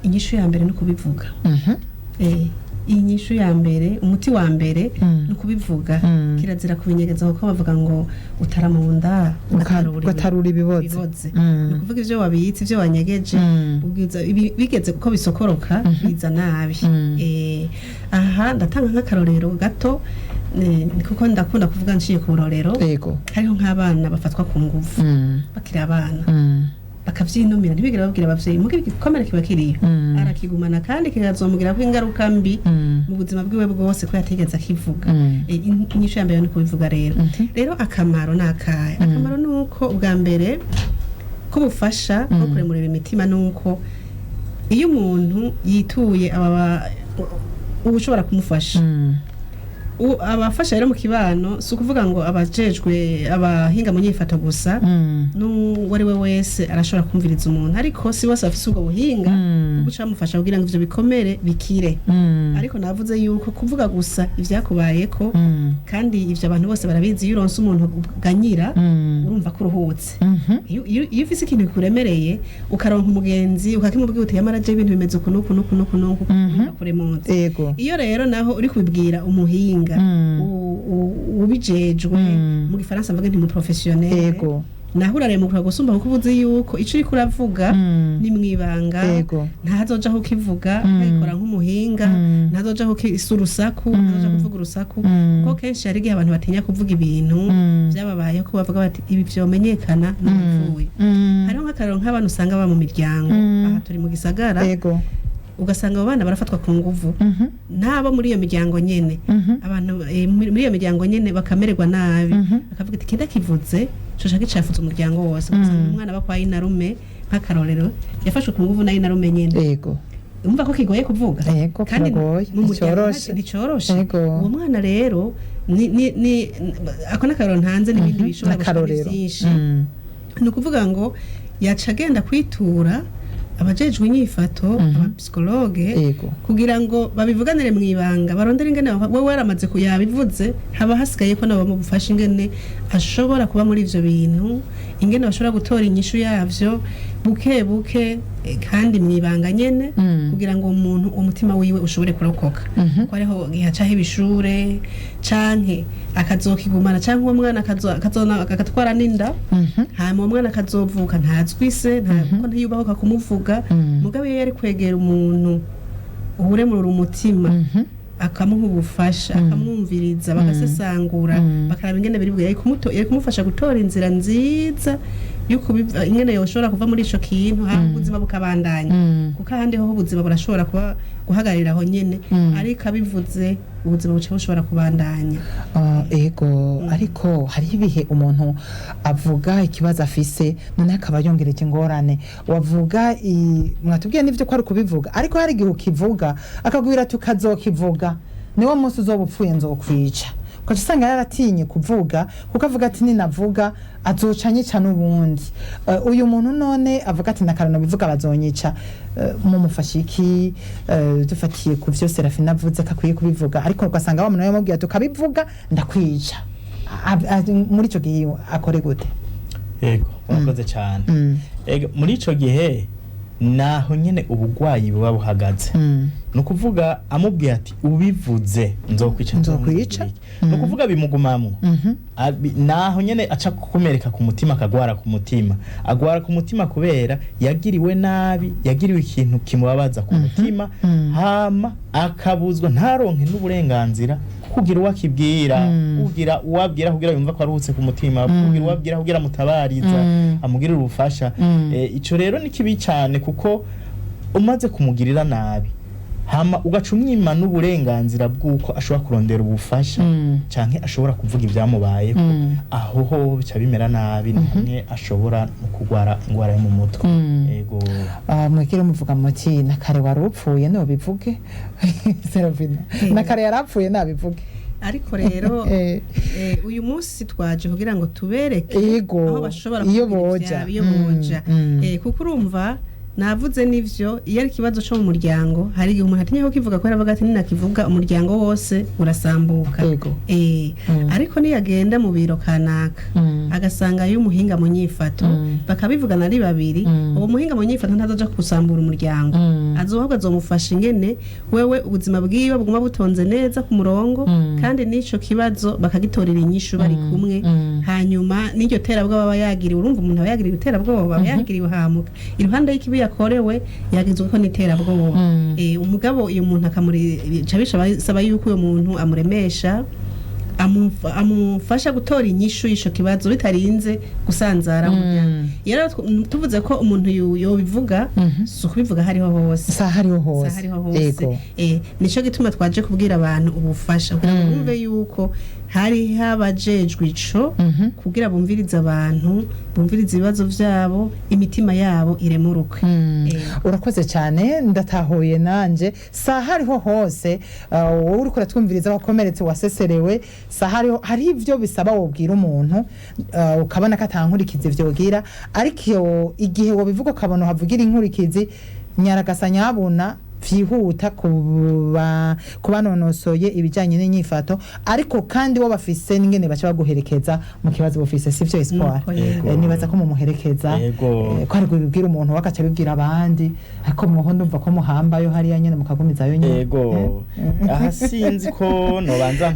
inyishu ya mbere ni ukubivuga. Inyishu ya mbere, umuti wa mbere ni ukubivuga. Kirazira kubinyegeza, kuko bavuga ngo utara mu nda ugatarura ibiboze. Ibiboze. Ni ukuvuga ibyo wabitse, ibyo wanyegeje, bigeze kuko bisokoroka, biza nabi. Aha ndatanga nk'akarorero gato, kuko ndakunda kuvuga nciye ku burorero. Hariho nk'abana bafatwa ku nguvu bakiri abana, bakavyinumira, ntibigire babwira abavyeyi, muga igikomere kiba kiriyo, arakigumana kandi kikazomugirako ingaruka mbi mu buzima bwiwe bwose, ko yatigeze akivuga. Inyishu ya mbere ni kubivuga. Rero akamaro ni akahe? Akamaro ni uko ubwa mbere k'ubufasha bwo kuremurira imitima ni uko iyo umuntu yituye aba uba ushobora kumufasha. Abafasha rero mu kibano, si ukuvuga ngo abajejwe abahinga mu nyifato gusa, n'uwo ari we wese arashobora kumviriza umuntu, ariko si bose bafise ubwo buhinga bwo guca bamufasha kugira ngo ivyo bikomere bikire. Ariko navuze yuko kuvuga gusa ivyakubayeko, kandi ivyo abantu bose barabizi, iyo uronse umuntu uganyira, urumva ko uruhutse. Iyo ufise ikintu kikuremereye, ukaronka umugenzi ukakimubwira uti: "Yamara je ibintu bimeze uku n'uku n'uku n'uku n'uku", urumva kuremutse. Iyo rero naho uri kubibwira umuhinga ubijejwe, mu gifaransa mvuga nti mu professionnel, naho uraremuka gusumba, kuko ubuzi yuko ico uriko uravuga ni mwibanga, ntazoja kukivuga, akagikora nk'umuhinga, ntazoja kukisa urusaku, ntazoja kuvuga urusaku, kuko kenshi hari igihe abantu batinya kuvuga ibintu vyababayeho, ko bavuga bati: "Ibi vyomenyekana n'uwapfuye." Hariho nk'akarero nk'abantu usanga baba mu miryango, aha turi mu gisagara, ugasanga abo bana barafatwa ku nguvu n'abo muri iyo miryango nyene, abantu muri iyo miryango nyene bakamererwa nabi, bakavuga ati: "Kinda kivuze coca gicafuza umuryango wose." Ugasanga umwana bakwa inarume, nk'akarorero, yafashwe ku nguvu na inarume nyene. Umva ko kigoye kuvuga. Yego, Kandi kiragoye, mu muryango nticoroshe. Nticoroshe. Yego. Uwo mwana rero ni ako n'akarorero ntanze, n'ibindi bishobora gushika ari N'akarorero. vyinshi. Ni ukuvuga ngo yaca agenda kwitura abajejwe inyifato, abapsikologe, kugira ngo babivuganire mu ibanga, barondere ingene we waramaze yabivuze, haba hasigaye ko nabo bamufasha ingene ashobora kuba muri ivyo bintu, ingene bashobora gutora inyishu yavyo buke buke, kandi mu ibanga nyene, kugira ngo umuntu umutima wiwe ushobore kurokoka, kuko hariho igihe acaho ibishure canke akazokigumana, canke uwo mwana agatwara n'inda, hanyuma uwo mwana akazovuka ntazwi se, kuko ntiyubahuka kumuvuga. Mugabo iyo yari kwegera umuntu uwuremurura umutima, akamuha ubufasha, akamwumviriza, bagasesangura, bakaraba ingene biri bwe, yari kumufasha gutora inzira nziza ingene yoshobora kuva muri ico kintu, hama ubuzima bukabandanya, kuko ahandi ho ubuzima burashobora kuba guhagararira aho nyene, ariko abivuze ubuzima buca bushobora kubandanya. Ah, ego, ariko hariho ibihe umuntu avuga ikibazo afise, noneho akaba yongereje ingorane. Wavuga mwatubwiye n'ivyo ko ari ukubivuga, ariko hari igihe ukivuga akakubwira ati: "Ukazokivuga niwo munsi uzoba upfuye, nzokwica." Ugaca usanga yaratinye kuvuga, kuko avuga ati: "Ninavuga azoca anyica n'ubundi." Uyu muntu none avuga ati: "Nakarano bivuga bazonyica", mumufasha iki? Dufatiye ku vyo Serafina avuze ko akwiye kubivuga, ariko ugasanga wa muntu yamubwiye ati: "Ukabivuga ndakwica." Muri ico gihe akore gute? Yego, murakoze cyane. Ego, muri ico gihe naho nyene ubugwayi buba buhagaze. Ni ukuvuga amubwiye ati: "Ubivuze nzokwica", Nzokwica. Ni ukuvuga bimugumamwo. Naho nyene aca kumereka ku mutima, akagwara ku mutima, agwara ku mutima kubera yagiriwe nabi, yagiriwe ikintu kimubabaza ku mutima, hama akabuzwa, ntaronke n'uburenganzira kugira uwo akibwira, kugira uwo abwira kugira yumva ko aruhutse ku mutima, kugira uwo abwira kugira amutabariza, amugirire ubufasha. Ico rero ni kibi cyane, kuko umaze kumugirira nabi Hama ugaca umwima n'uburenganzira bw'uko ashobora kurondera ubufasha canke ashobora kuvuga ibyamubayeko, aho ho bica bimera nabi, ni hamwe ashobora no kurwara ingwara yo mu mutwe. Ego. Ah, mwigire muvuga muti na kare wari upfuye nubivuge. Serafina, na kare yarapfuye nabivuge. Ariko rero uyu munsi twaje kugira ngo tubereke aho bashobora Iyo kugira boja. ivyabo, iyo boja. Kuko urumva navuze n'ivyo, iyo ari ikibazo co mu muryango, hari igihe umuntu atinya kukivuga kubera avuga ati ninakivuga umuryango wose urasambuka. Ariko niyagenda mu biro kanaka, agasanga yo umuhinga mu nyifato, bakabivugana ari babiri, uwo muhinga mu nyifato ntazoja gusambura umuryango. Azohubwo azomufasha ingene wewe ubuzima bwiwe buguma butonze neza ku murongo, kandi n'ico kibazo bakagitorera inyishu bari kumwe. Hanyuma n'iryo terabwoba aba yagiriwe, urumva umuntu aba yagiriwe iterabwoba, aba yagiriwe hamuka iruhande y'ikibi yakorewe, yagizwe ko n'iterabwoba. Umugabo iyo muntu akamuri bisaba yuko uyo muntu amuremesha, amufasha gutora inyishu y'ico kibazo bitarinze gusanzara umuryango. Iyo rero tuvuze ko umuntu yobivuga, si ukubivuga hariho hose. Saha ariho hose. Saha ariho hose. Nico gituma twaje kubwira abantu ubufasha kugira ngo bumve yuko hari habajejwe ico, kugira bumvirize abantu, bumvirize ibibazo vyabo, imitima yabo iremuruke. Urakoze cyane, ndatahuye nanje. Saha ariho hose, wowe uriko uratwumviriza wakomeretse, waseserewe, saha ariho hari ibyo bisaba wobwira umuntu, ukabona ko ata nkurikizi vyogira, ariko igihe wobivuga ukabona uhavugira inkurikizi, nyaragasa nyabuna vyihuta kubanonosoye ibijanye n'inyifato, ariko kandi bo bafise n'ingene baca baguherekeza mu kibazo bufise, sivyo Espoir? Nuko yego. Nibaza ko mumuherekeza. Yego. Ko ari bibwira umuntu wakaca abibwira abandi, ariko muho ndumva ko muhambayo hariya nyene mukagumizayo nyene. Yego, aha sinzi ko nobanza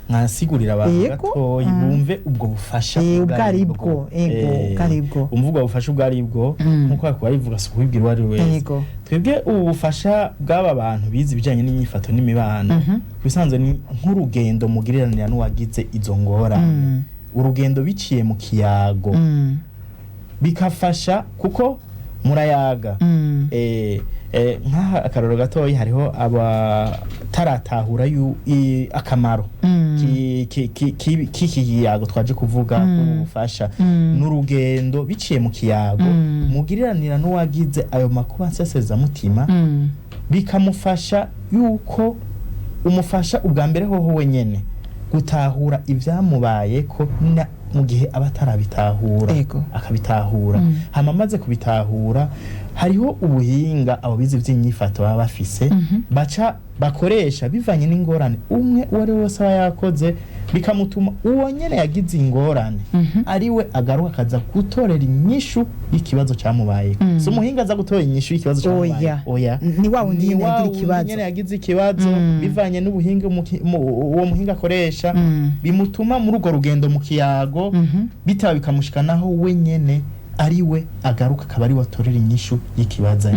nkasigurira abantu gatoyi bumve ubwo bufasha ubwo ari bwo. Yego, ubwo ari bwo. Umva ubwo bufasha ubwo ari bwo, nkuko bakaba bivuga, si ukubibwira uwo ari we wese. Twebwe ubu bufasha bw'aba bantu bize ibijyanye n'inyifato n'imibano, ku bisanzwe ni nk'urugendo mugiriranira n'uwagize izo ngorane, urugendo biciye mu kiyago, bikafasha kuko murayaga. Nk'aha akarorero gatoyi, hariho abataratahura akamaro k'iki kiyago twaje kuvuga. Ubu bufasha n'urugendo biciye mu kiyago mugiriranira n'uwagize ayo makuba nsesezamutima, bikamufasha yuko umufasha ubwa mbere hoho wenyene gutahura ibyamubayeko mu gihe aba atarabitahura, akabitahura. Hama amaze kubitahura, hariho ubuhinga abo bize iby'inyifato baba bafise, baca bakoresha bivanye n'ingorane umwe uwo ari we wese aba yakoze, bikamutuma uwo nyene yagize ingorane ari we agaruka akaza gutorera inyishu y'ikibazo cyamubayeko. Si umuhinga aza gutora inyishu y'ikibazo cyamubayeko. Oya. Oya. Ni wa wundi Ni nyene wa yagira wundi ikibazo. nyene yagize ikibazo, bivanye n'ubuhinga uwo muhinga akoresha, bimutuma muri urwo rugendo mu kiyago bitaba bikamushikanaho we nyene ari we agaruka akaba ari we atorera inyishu y'ikibazo.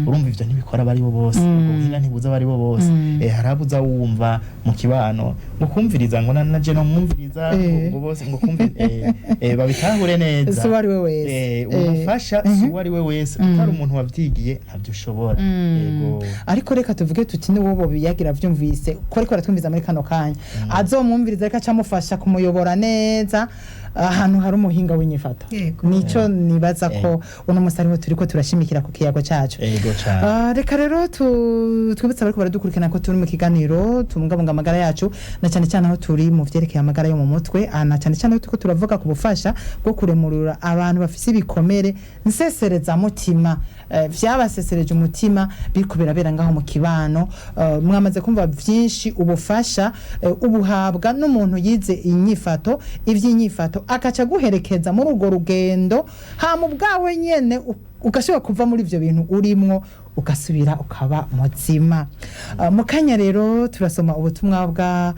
Urumva ivyo ntibikora abari bo bose, ubwo buhinga ntibuza abari bo bose. Hari abuza wumva mu kibano ngo kumviriza, ngo naje no mwumviriza, ngo bose ngo kumviriza, babitahure neza. Si uwo ari we wese. Ubufasha si uwo ari we wese, utari umuntu wavyigiye ntabyo ushobora. Yego. Ariko reka tuvuge tuti n'uwo biyagira vyumvise ko ariko aratwumviza muri kano kanya, azomwumviriza, ariko acamufasha kumuyobora neza ahantu hari umuhinga w'inyifato. Nico nibaza ko uno musi ariho turiko turashimikira ku kiyago cacu. Ego cane. Reka rero twibutse abariko baradukurikirana ko turi mu kiganiro tubungabunga amagara yacu, na cyane cyane aho turi mu vyerekeye amagara yo mu mutwe, na cyane cyane aho turiko turavuga ku bufasha bwo kuremurura abantu bafise ibikomere nseserezamutima, vyabasesereje umutima, biriko birabera ngaho mu kibano. Mwamaze kumva vyinshi. Ubufasha ubuhabwa n'umuntu yize inyifato, ivy'inyifato, akaca aguherekeza muri urwo rugendo, hama ubwawe nyene ugashobora kuva muri ivyo bintu urimwo, ugasubira ukaba muzima. Mu kanya rero turasoma ubutumwa bwa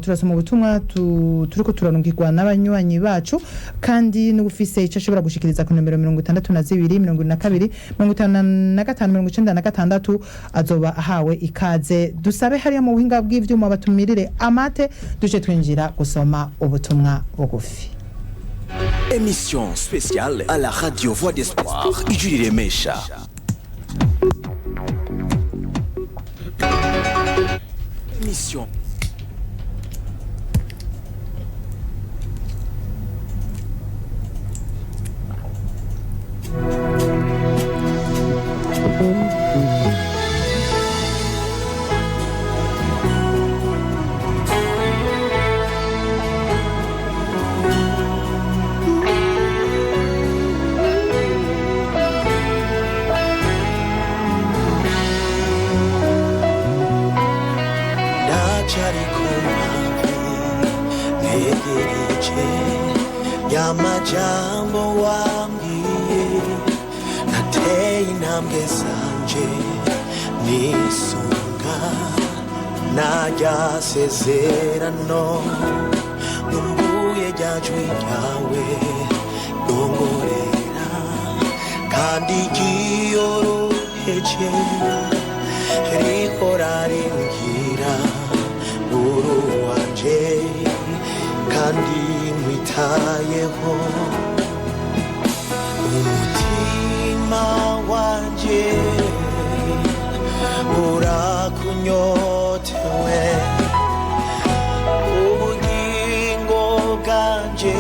turasoma ubutumwa turiko turarungirwa n'abanywanyi bacu, kandi n'ubufise ico ashobora gushikiriza ku nomero 62 22 55 96 azoba ahawe ikaze. Dusabe hariya mu buhinga bw'ivyuma batumirire amate, duce twinjira gusoma ubutumwa bugufi. Émission spéciale à la radio Voix d'Espoir, Ijwi Riremesha. L'émission Ndacyari ku mavi ntegereje y'amajambo wambwiye, nateye intambwe zanje nisunga narya sezerano, nkumbuye rya jwi ryawe ryongorera kandi ryiyoroheje, rihora rimbwira uri uwanje kandi nkwitayeho. Umutima wanje urakunyotewe, ubugingo bwanje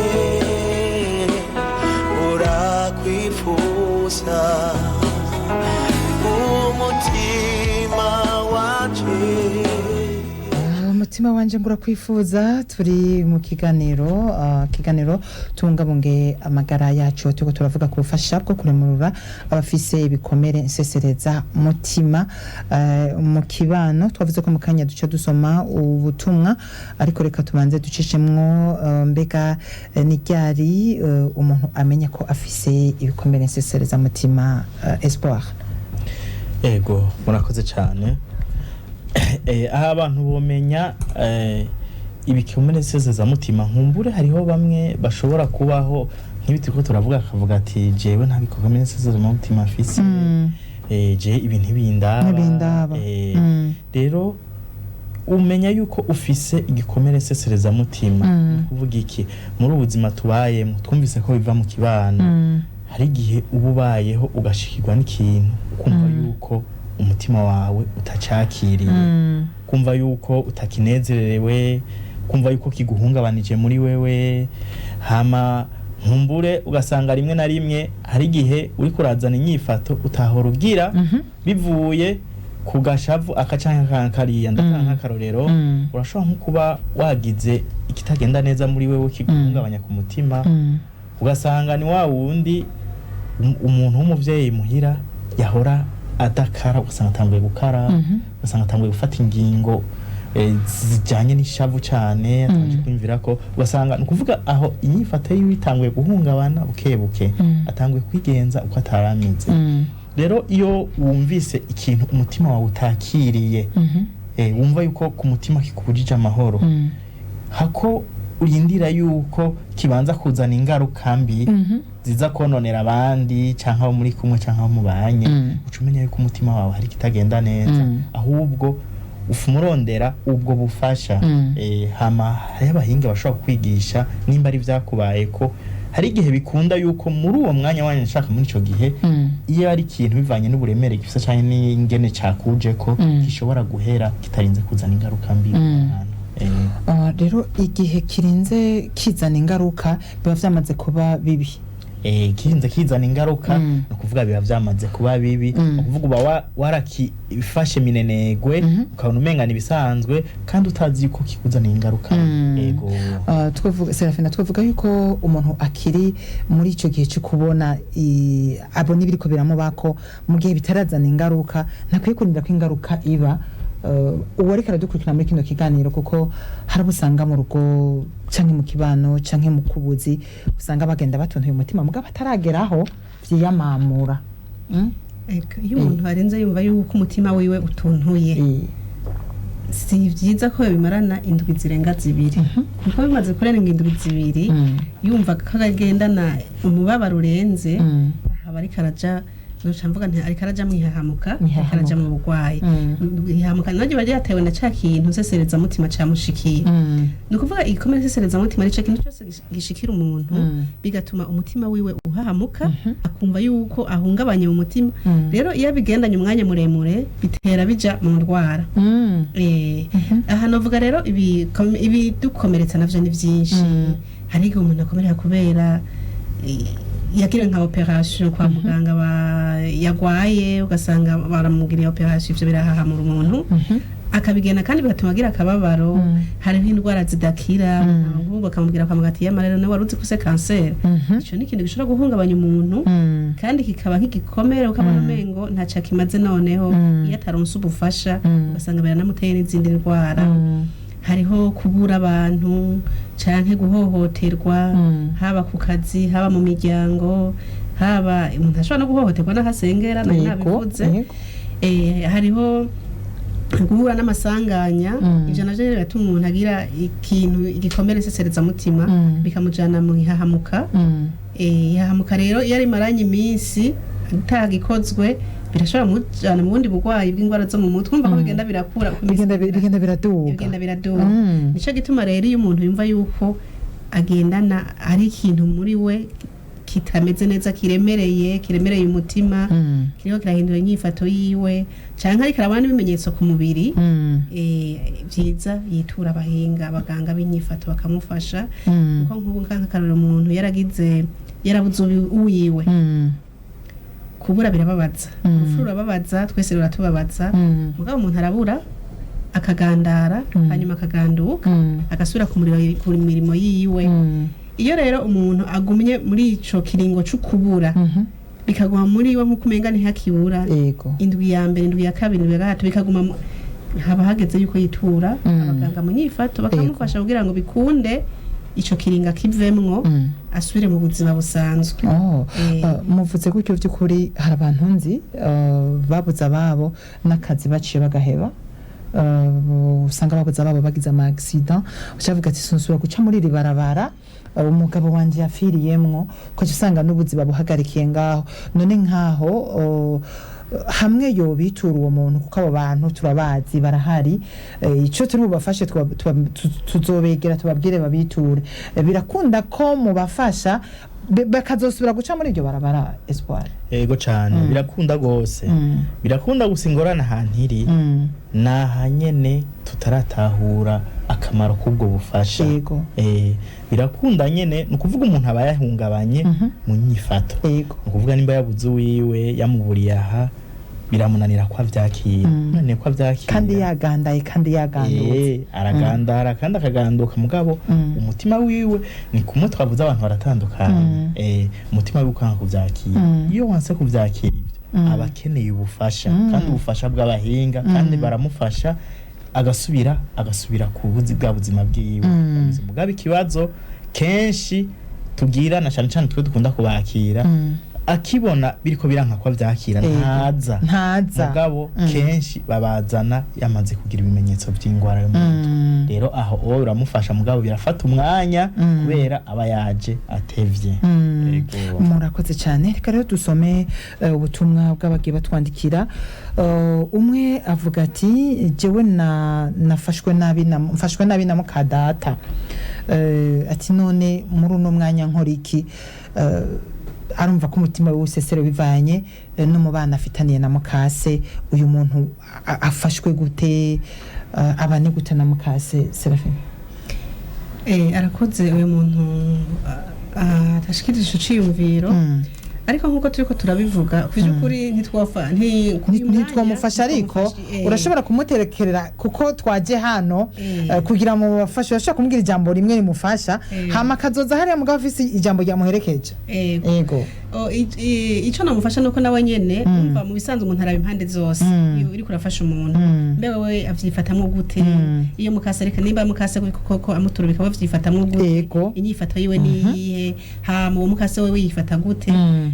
burakwifuza, umutima wanje. Umutima wanje ngura kwifuza. Turi mu kiganiro kiganiro tubungabunge amagara yacu. Turiko turavuga ku bufasha bwo kuremurura abafise ibikomere nsesereza mutima mu kibano. Twavuze ko mu kanya duca dusoma ubutumwa, ariko reka tubanze ducishemwo mbega ni ryari umuntu amenya ko afise ibikomere nsesereza mutima, Espoir? Ego, murakoze cyane. Aho abantu bomenya ibikomere mutima, nkumbure hariho bamwe bashobora kubaho nk'ibi turiko turavuga, akavuga ati jewe nta bikomere mutima mfise, je ibi ntibindaba. Ntibindaba. Rero umenya yuko ufise igikomere mutima, ni kuvuga iki? Muri ubu buzima tubayemo, twumvise ko biva mu kibano. Hari igihe uba ubayeho ugashikirwa n'ikintu, ukumva yuko umutima wawe utacakiriye, kumva yuko utakinezerewe, kumva yuko kiguhungabanije muri wewe. Hama nkumbure ugasanga rimwe na rimwe hari igihe uriko urazana inyifato utahora ugira, bivuye ku gashavu aka canke aka kariya. Ndatanga nk'akarorero: urashobora nko kuba wagize ikitagenda neza muri wewe kiguhungabanya ku mutima, ugasanga ni wa wundi umuntu w'umuvyeyi muhira yahora adakara, ugasanga atanguye gukara, ugasanga atanguye gufata ingingo zijanye n'ishavu cane, atangiye kwiyumvira ko, ugasanga ni ukuvuga aho inyifato yiwe itanguye guhungabana buke buke, atanguye kwigenza uko ataramize. Rero iyo wumvise ikintu umutima wawe utakiriye, wumva yuko ku mutima kikubujije amahoro, hako urindira yuko kibanza kuzana ingaruka mbi ziza kononera abandi canke abo muri kumwe canke abo mubanye, uca umenya yuko umutima wawe hari ikitagenda neza. Ahubwo ufuma urondera ubwo bufasha. Hama hariho abahinga bashobora kukwigisha nimba ari vyakubayeko. Hari igihe bikunda yuko muri uwo mwanya wanyu nshaka muri ico gihe, iyo ari ikintu bivanye n'uburemere gifise canke n'ingene cakujeko, gishobora guhera kitarinze kuzana ingaruka mbi mu bantu. Rero igihe kirinze kizana ingaruka biba vyamaze kuba bibi. Kirinze kizana ingaruka, ni ukuvuga biba vyamaze kuba bibi. Ni ukuvuga uba warakifashe minenegwe, ukabona umenga ni ibisanzwe kandi utazi yuko kikuzanira ingaruka. Ego. Twavuga Serafina, twavuga yuko umuntu akiri muri ico gihe cyo kubona abona ibiriko biramubako mu gihe bitarazana ingaruka, ntakwiye kurindira ko ingaruka iba. Uwo ariko aradukurikirana muri kino kiganiro, kuko hari abo usanga mu rugo canke mu kibano canke mu kubuzi, usanga bagenda batuntuye umutima mugabo atarageraho vyiyamamura. Eka, iyo umuntu arenze yumva yuko umutima wiwe utuntuye, si byiza ko bimarana indwi zirenga 2, kuko bimaze kurenga indwi 2, yumva ko agendana umubabaro urenze, aba ariko araja Noca mvuga nti ariko araja mwihahamuka, ariko Mwihahamuka. araja mu burwayi. Ihahamuka naryo riba ryatewe na ca kintu nseserezamutima camushikiye. Ni ukuvuga igikomere nseserezamutima nico kintu cyose gishikira umuntu, bigatuma umutima wiwe uhahamuka, akumva yuko ahungabanye mu mutima. Rero iyo abigendanye umwanya muremure, bitera bija mu ndwara. Aha novuga rero ibidukomeretsa navyo ni vyinshi. Hari igihe umuntu akomereka kubera yagira nka operation kwa muganga, yagwaye, ugasanga baramugiriye operation, ivyo birahahamura umuntu, akabigenda kandi bigatuma agira akababaro. Hariho indwara zidakira, nk'ubu bakamubwira kwa muganga ati yamara rero nawe wari uzi ko ufise kanseri. Ico ni ikintu gishobora guhungabanya umuntu, kandi kikaba nk'igikomere, ukabona umengo ntaco akimaze. Noneho iyo ataronse ubufasha, ugasanga biranamuteye n'izindi ndwara. Hariho kubura abantu canke guhohoterwa, haba ku kazi, haba mu miryango, haba umuntu ashobora no guhohoterwa n'aho asengera, nari nabivuze. Hariho guhura n'amasanganya. Ivyo navyo rero biratuma umuntu agira ikintu igikomere nseserezamutima, bikamujana mu ihahamuka. Ihahamuka rero iyo rimaranye iminsi atagikozwe, birashobora kumujana mu bundi burwayi bw'indwara zo mu mutwe. Urumva ko bigenda birakura uko iminsi Bigenda igenda. Bigenda biraduga. Bigenda biraduga. Nico gituma rero iyo umuntu yumva yuko agendana ari ikintu muri we kitameze neza, kiremereye umutima, kiriko kirahindura inyifato yiwe, canke ariko arabona n'ibimenyetso ku mubiri, vyiza yitura abahinga, abaganga b'inyifato, bakamufasha. Kuko nk'ubu nk'akarorero, umuntu yaragize, yarabuze uwiwe, kubura birababaza. Urupfu rurababaza, twese ruratubabaza. Mugabo umuntu arabura, akagandara, hanyuma akaganduka, agasubira ku mirimo yiwe. Iyo rero umuntu agumye muri ico kiringo c'ukubura, bikaguma muri we nk'uko umenga ntihakibura, indwi ya mbere, indwi ya kabiri, indwi ya gatatu, bikaguma haba hageze yuko yitura abaganga mu nyifato, bakamufasha kugira ngo bikunde ico kiringa kivemwo, asubire mu buzima busanzwe. Oh, muvuze gutyo, by'ukuri hari abantu nzi babuze ababo, n'akazi baciye bagaheba. Usanga babuze ababo bagize ama accident, ucavuga ati sinsubira guca muri iri barabara umugabo wanje yapfiriyemwo, ukaca usanga n'ubuzima buhagarikiye ngaho. None nkaho hamwe yobitura uwo muntu, kuko abo bantu turabazi barahari, ico turi bubafashe, tuzobegera tubabwire babiture. Birakunda ko mubafasha bakazosubira guca muri iryo barabara, Espoir? Yego cane, birakunda gose. Birakunda, gusa ingorane ahantu iri ni ahanyene tutaratahura akamaro k'ubwo bufasha. Birakunda nyene, ni ukuvuga umuntu aba yahungabanye mu nyifato. Ni ukuvuga nimba yabuze uwiwe, yamuburiye aha, biramunanira ko avyakira, munaniye ko avyakira. Kandi yagandaye, kandi yagandutse. Aragandara kandi akaganduka, mugabo umutima wiwe ni kumwe twavuze, abantu baratandukanye. Umutima wiwe ukanga kuvyakira. Iyo wanse kuvyakira ivyo, aba akeneye ubufasha, kandi ubufasha bw'abahinga, kandi baramufasha agasubira ku buzi bwa buzima bwiwe. Mugabo ikibazo kenshi tugira, na cane cane twe dukunda kubakira, akibona biriko biranka ko avyakira, ntaza. Ntaza. Mugabo kenshi babazana yamaze kugira ibimenyetso by'indwara yo mu mutwe. Rero aho wowe uramufasha, mugabo birafata umwanya, kubera aba yaje atevye. Yego. Murakoze cyane. Reka rero dusome ubutumwa bw'abagiye batwandikira. Umwe avuga ati jewe na nafashwe nabi na mfashwe nabi na mukadata. Ati none muri uno mwanya nkora iki? Arumva ko umutima we usesero bivanye n'umubano afitaniye na mukase. Uyu muntu afashwe gute? Abane gute na mukase, Serafine? Arakoze uyu muntu atashikirije ico ciyumviro. Ariko nk'uko turiko turabivuga, ku by'ukuri ntitwofa kuri uyu mwanya Ntitwamufasha, ariko ntitwamufasha, urashobora kumuterekerera, kuko twaje hano kugira ngo mubafashe. Urashobora kumubwira ijambo rimwe rimufasha, hama akazoza hariya mugabo afise ijambo ryamuherekeje. Yego. Ico namufasha nuko nawe nyene, umva, mu bisanzwe umuntu araba impande zose. Iyo uriko urafasha umuntu, mbe wewe avyifatamwo gute? Iyo mukase, reka nimba mukase koko amuturubika, we avyifatamwo gute? Inyifato yiwe niyihe? Hama uwo mukase wewe yifata gute?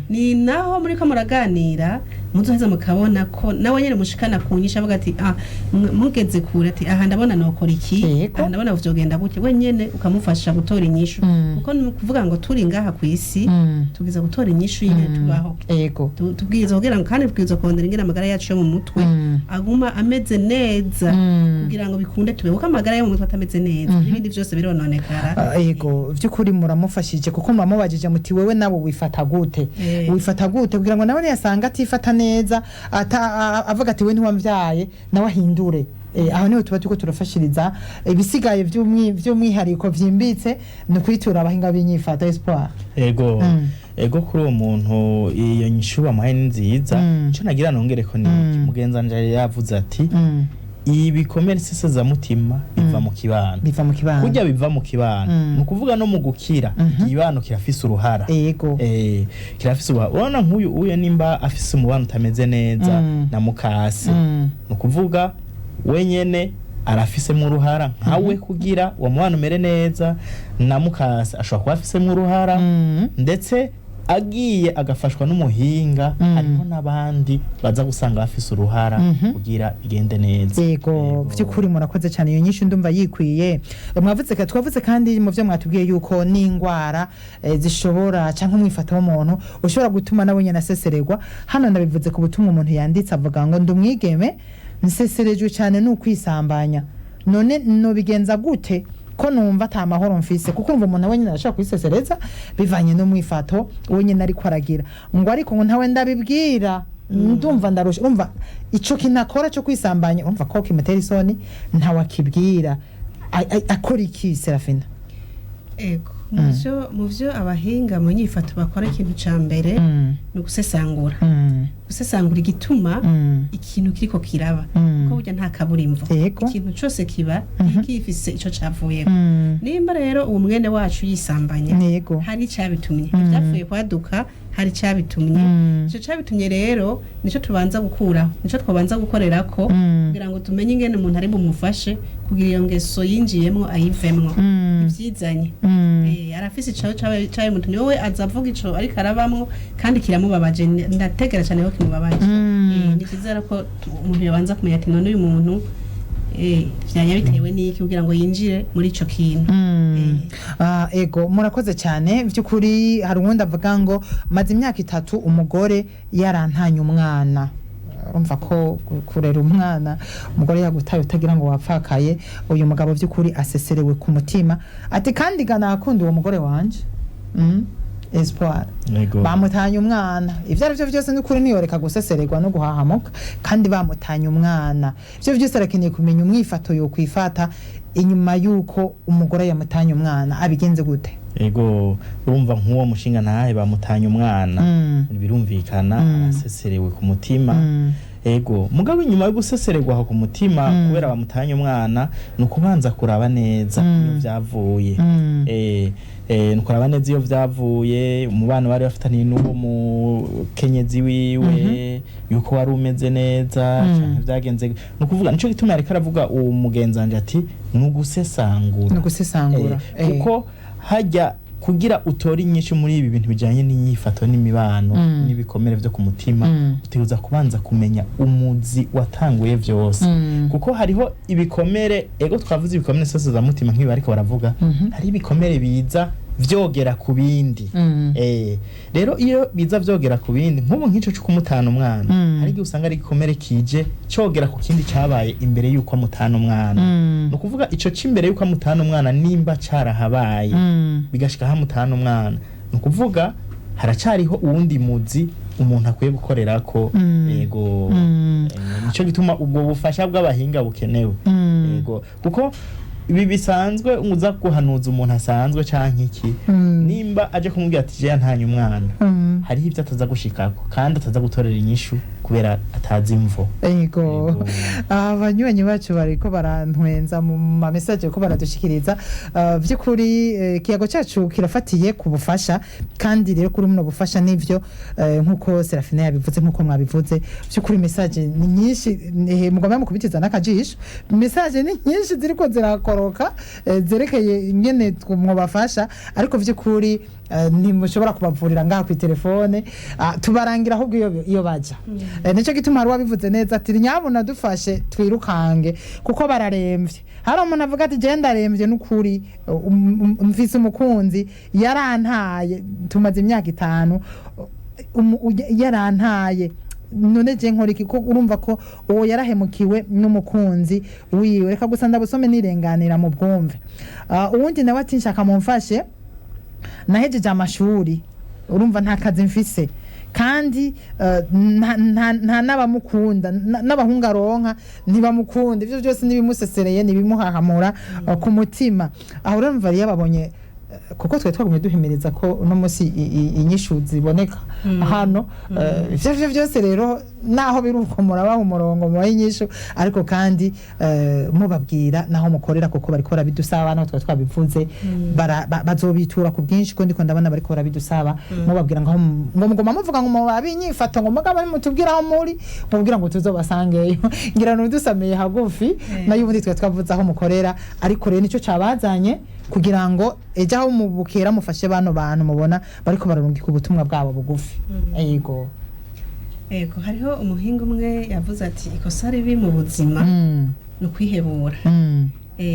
Ni naho muriko muraganira. Muzoheza mukabona ko nawe nyene mushikana ku nyishu, avuga ati: "Ah, mugeze kure," ati: "Aha ndabona nokora iki, aha ndabona vyogenda gutya." We nyene ukamufasha gutora inyishu, kuko ni ukuvuga ngo turi ngaha ku isi, tubwiza gutora inyishu y'ingene tubaho. Tubwirizwa kugira ngo, kandi tubwirizwa kurondera ingene amagara yacu yo mu mutwe aguma ameze neza, kugira ngo bikunde tube, kuko amagara yo mu mutwe atameze neza, n'ibindi vyose birononekara. Ah, ego, by'ukuri muramufashije, kuko muramubajije muti: "Wewe nawe wifata gute?" Wifata gute kugira ngo nawe niyasanga atifata neza, avuga ati: "We ntiwambyaye," nawe ahindure. Aho niho tuba turiko turafashiriza. Ibisigaye vy'umwihariko vyimbitse ni ukwitura abahinga b'inyifato, Espoir. Ego. Ego, kuri uwo muntu iyo nyishu bamuhaye ni nziza. Ico nagira nongereko ni iki: mugenzi wanje yari yavuze ati ibikomere mutima biva mu kibano. Biva mu kibano. Kurya biva mu kibano, ni ukuvuga no mu gukira ikibano kirafise uruhara. Kirafise uruhara. Urabona nk'uyu uye nimba afise umubano utameze neza na mukase, ni ukuvuga wenyene arafisemo uruhara nkawe kugira uwo mubano umere neza, na mukase ashobora kuba afisemo uruhara, ndetse agiye agafashwa n'umuhinga, hariho n'abandi baza gusanga bafise uruhara kugira bigende neza. Yego, by'ukuri murakoze cyane, iyo nyinshi ndumva yikwiye. Mwavuze twavuze kandi mu byo mwatubwiye yuko n'indwara zishobora, cyangwa umwifato w'umuntu ushobora gutuma nawe nyine asesererwa. Hano ndabivuze ku butumwa umuntu yanditse avuga ngo: "Ndi umwigeme, nseserejwe cyane ni ukwisambanya, none nobigenza gute ko numva ata mahoro mfise?" Kuko urumva umuntu wenyine arashobora kwisesereza bivanye n'umwifato wenyine ariko aragira, ngo ariko ngo ntawe ndabibwira, ndumva ndarusha, urumva ico kintu akora cyo kwisambanya, urumva ko kimutera isoni, ntawe akibwira. Akora iki, Serafina? Ego, mu vyo abahinga mu nyifato bakora, ikintu ca mbere ni ugusesangura, gusesangura igituma ikintu kiriko kiraba, kuko burya nta kaburimbo, ikintu cose kiba gifise ico cavuyeko. Nimba rero uwo mwene wacu yisambanya, hari icabitumye, ivyapfuye kwaduka hari icabitumye. Ico cabitumye rero nico tubanza gukuraho, nico twabanza gukorerako, kugira ngo tumenye ingene umuntu ari bumufashe kugira iyo ngeso yinjiyemwo ayivemwo, ivyizanye. Arafise ico cabimutumye, wowe aza avuga ico ariko arabamwo kandi kiramubabaje. Ndategera cyane ko kimubabaje. Ni vyiza rero ko umuntu yabanza kumenya ati: "None uyu muntu vyanya bitewe n'iki kugira ngo yinjire muri ico kintu?" Ah, ego, murakoze cyane by'ukuri. Hari uwundi avuga ngo: "Maze imyaka 3 umugore yarantanye umwana." Urumva ko kurera umwana umugore yagutaye utagira ngo wapfakaye. Uyu mugabo by'ukuri aseserewe ku mutima, ati: "Kandi gana akunda uwo mugore wanje." Espoir. Ego. Bamutanye umwana, ibyo ari byo byose n'ukuri ntiyoreka gusesererwa no guhahamuka, kandi bamutanye umwana. Ibyo byose arakeneye kumenya umwifato yokwifata inyuma y'uko umugore yamutanye umwana, abigenze gute? Ego, urumva nk'uwo mushinga ntahe bamutanye umwana, birumvikana araseserewe ku mutima. Ego, mugabo inyuma yo gusesererwa aho ku mutima kubera bamutanye umwana, ni ukubanza kuraba neza iyo vyavuye. Ni ukuraba neza iyo vyavuye, umubano bari bafitaniye n'uwo mukenyezi wiwe yuko wari umeze neza canke vyagenze. Ni ukuvuga nico gituma yariko aravuga uwo mugenzi wanje ati ni ugusesangura. Ni ugusesangura. Kuko hajya kugira utore inyinshi muri ibi bintu bijyanye n'inyifato n'imibano n'ibikomere byo ku mutima, utegereza kubanza kumenya umuzi watanguye byose, kuko hariho ibikomere. Ego, twavuze ibikomere mutima nk'ibi ariko baravuga, hari ibikomere biza vyogera ku bindi. Rero iyo biza vyogera ku bindi, nk'ubu nk'ico co kumutana umwana, hari igihe usanga ari igikomere kije cogera ku kindi cabaye imbere y'uko amutana umwana. Ni ukuvuga ico c'imbere y'uko amutana umwana nimba carahabaye, bigashika aho amutana umwana, ni ukuvuga haracariho uwundi muzi umuntu akwiye gukorerako. Ego. Nico gituma ubwo bufasha bw'abahinga bukenewe. Ego, kuko ibi bisanzwe uza guhanuza umuntu asanzwe canke iki, nimba aje kumubwira ati: "Jeya ntanye umwana," hariho ibyo ataza gushikako kandi ataza gutorera inyishu kubera atazi imvo. Ego. Ego. Abanywanyi bacu bariko barantwenza mu ma message ko baradushikiriza. By'ukuri ikiyago cyacu kirafatiye ku bufasha, kandi rero kuri muno bufasha nivyo, nkuko Serafina yabivuze, nkuko mwabivuze, by'ukuri message ni nyinshi, mugomba mukubitiza n'akajisho. Message ni nyinshi ziriko zirakoroka, zerekeye ingene mwobafasha, ariko by'ukuri Ntimushobora kubavurira ngaha ku telefone. Tubarangira ahubwo iyo baja. Nico gituma hari uwabivuze neza ati nyabuna dufashe twirukange kuko bararemvye. Hari umuntu avuga ati je ndaremvye n'ukuri, mfise umukunzi yarantaye, tumaze imyaka 5, yarantaye, none je nkora iki? Ko urumva ko uwo yarahemukiwe n'umukunzi wiwe. Reka gusa ndabusome nirenganira mu bwumve. Uwundi nawe ati nshaka mumfashe, nahejeje amashuri, urumva nta kazi mfise, kandi nta n'abamukunda, n'abahungu aronka ntibamukunda. Ibyo byose n'ibimusesereye, n'ibimuhahamura ku mutima. Aho urumva rero babonye, kuko twari twagumye duhimiriza ko uno munsi inyishu ziboneka hano. Ivyo arivyo byose rero, naho biri uko murabaha umurongo, mubaha inyishu, ariko kandi mubabwira naho mukorera, kuko bariko barabidusaba, naho twari twabivuze, bazobitura ku bwinshi, ko ndiko ndabona bariko barabidusaba. Mubabwira ngo ngo mugoma muvuga ngo mubabe inyifato, ngo mugabo mutubwire aho muri, mubwira ngo tuzobasangeyo. Ngira n'udusamiye hagufi nayo ubundi twari twavuze aho mukorera, ariko rero nicyo cabazanye kugira ngo ejo aho mubukera mufashe bano bantu mubona bariko bararungika ubutumwa bwabo bugufi. Yego. Ego, hariho umuhinga umwe yavuze ati ikosa ribi mu buzima ni ukwihebura.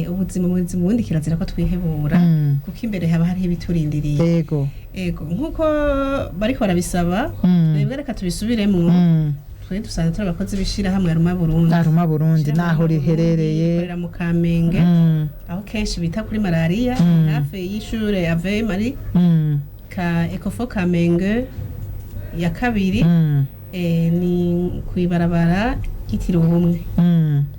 Ubuzima, mu buzima ubundi kirazira ko twihebura, kuko imbere haba hariho ibiturindiriye. Ego, nk'uko bariko barabisaba, twebwe reka tubisubiremwo. Twe dusanzwe turi abakozi b'ishirahamwe Aruma Burundi. Aruma Burundi, Ishirahamwe naho Aruma Burundi riherereye? rikorera mu Kamenge, aho kenshi bita kuri malariya, hafi y'ishure Ave Marie, ka Ecofo Kamenge ya kabiri. Ni kw'ibarabara ryitiriwe Ubumwe.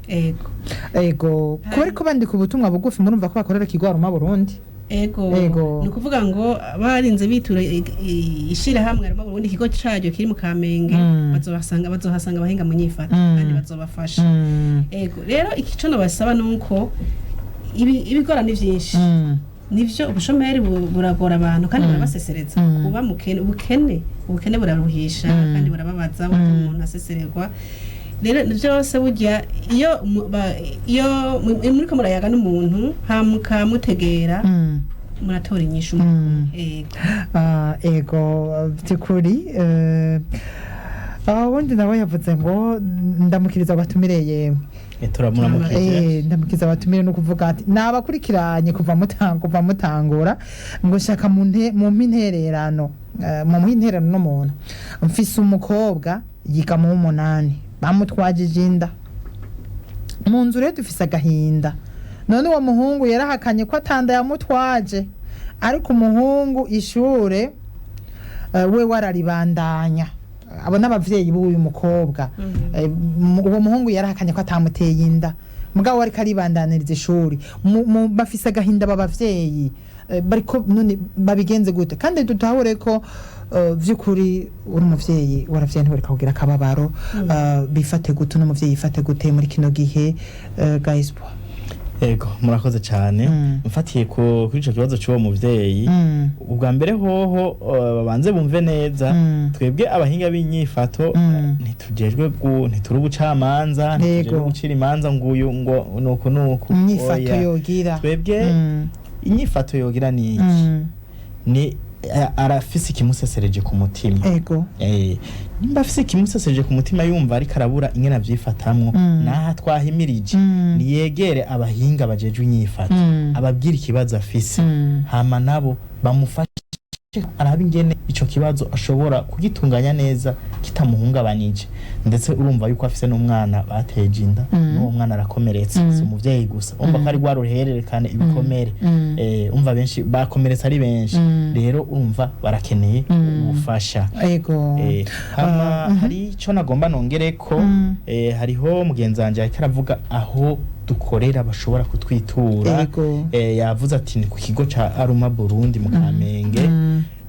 Ego. Ego, kuba ariko bandika ubutumwa bugufi, murumva ko bakorera ikigo Aruma Burundi. Ego. Ego. Ni ukuvuga ngo barinze bitura ishirahamwe Aruma Burundi, ikigo caryo kiri mu Kamenge, bazohasanga abahinga mu nyifato, kandi bazobafasha. Ego, rero ico nobasaba nuko ibigora ni vyinshi. Nivyo, ubushomeri buragora abantu kandi burabasesereza. Kuba mukene, ubukene buraruhisha kandi burababaza, butuma umuntu asesererwa. Rero byose burya iyo iyo muriko murayaga n'umuntu mukamutegera, muratora inyishu. Ego. Ego, by'ukuri. Ubundi nawe yavuze ngo ndamukiriza abatumire yemwe. Turamuramukije. Ndamukiza abatumire, no kuvuga ati nabakurikiranye kuva mutangura, ngo shaka mumpe intererano, mumpe intererano n'umuntu. Mfise umukobwa yiga mu w'umunani, bamutwajije inda mu nzu, rero dufise agahinda. None uwo muhungu yarahakanye ko atanda yamutwaje, ariko umuhungu ishure we wararibandanya. Abo n'abavyeyi b'uyu mukobwa. Uwo muhungu yarahakanye ko atamuteye inda, mugabo ariko aribandaniriza ishuri. Bafise agahinda aba bavyeyi. Bariko none babigenze gute? Kandi dutahure ko vy'ukuri uri umuvyeyi waravyeyi, ntiwereka kugira akababaro. Bifate gute n'umuvyeyi yifate gute muri kino gihe, Gaispo? Ego, murakoze cyane. Mfatiye kuri ico kibazo cy'uwo muvyeyi, ubwa mbere hoho babanze bumve neza, twebwe abahinga b'inyifato ntitujejwe ntituri ubucamanza, ntitujejwe gucira imanza ngo uyu ngo nuku nuku. Inyifato Oya. yogira. Twebwe inyifato yogira ni iki? Ni arafise ikimusesereje ku mutima. Nimba afise ikimusesereje ku mutima, yumva ariko arabura ingene avyifatamwo, naho twahimirije, niyegere abahinga bajejwe inyifato, ababwire ikibazo afise, hama nabo bamufashe arabe ingene ico kibazo ashobora kugitunganya neza kitamuhungabanije. Ndetse urumva yuko afise n'umwana bateje inda, n'uwo mwana arakomeretse, si umuvyeyi gusa, urumva ko ari rwa ruhererekane ibikomere. Umva benshi bakomeretse ari benshi, rero urumva barakeneye ubufasha. Hama hari ico nagomba nongere ko, hariho mugenzi wanje ariko aravuga aho dukorera bashobora kutwitura. Yavuze ati ni ku kigo ca Aruma Burundi mu Kamenge.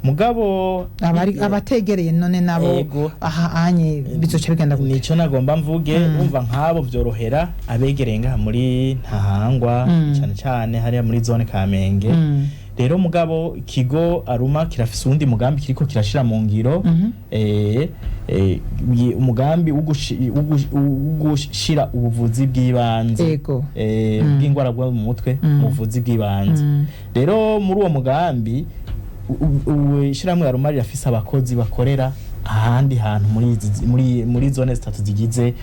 Mugabo Abari abategereye none nabo, aha anye bizoca bigenda gute? Nico nagomba mvuge. Umva nk'abo vyorohera abegereye ngaha muri Ntahangwa, cane cane hariya muri zone Kamenge. Rero mugabo ikigo Aruma kirafise uwundi mugambi kiriko kirashira mu ngiro, umugambi wo gushira ubuvuzi bw'ibanze bw'ingwara bwo mu mutwe, mu buvuzi bw'ibanze. Rero muri uwo mugambi Ishyirahamwe Aruma rirafise abakozi bakorera ahandi hantu muri muri zone zitatu zigize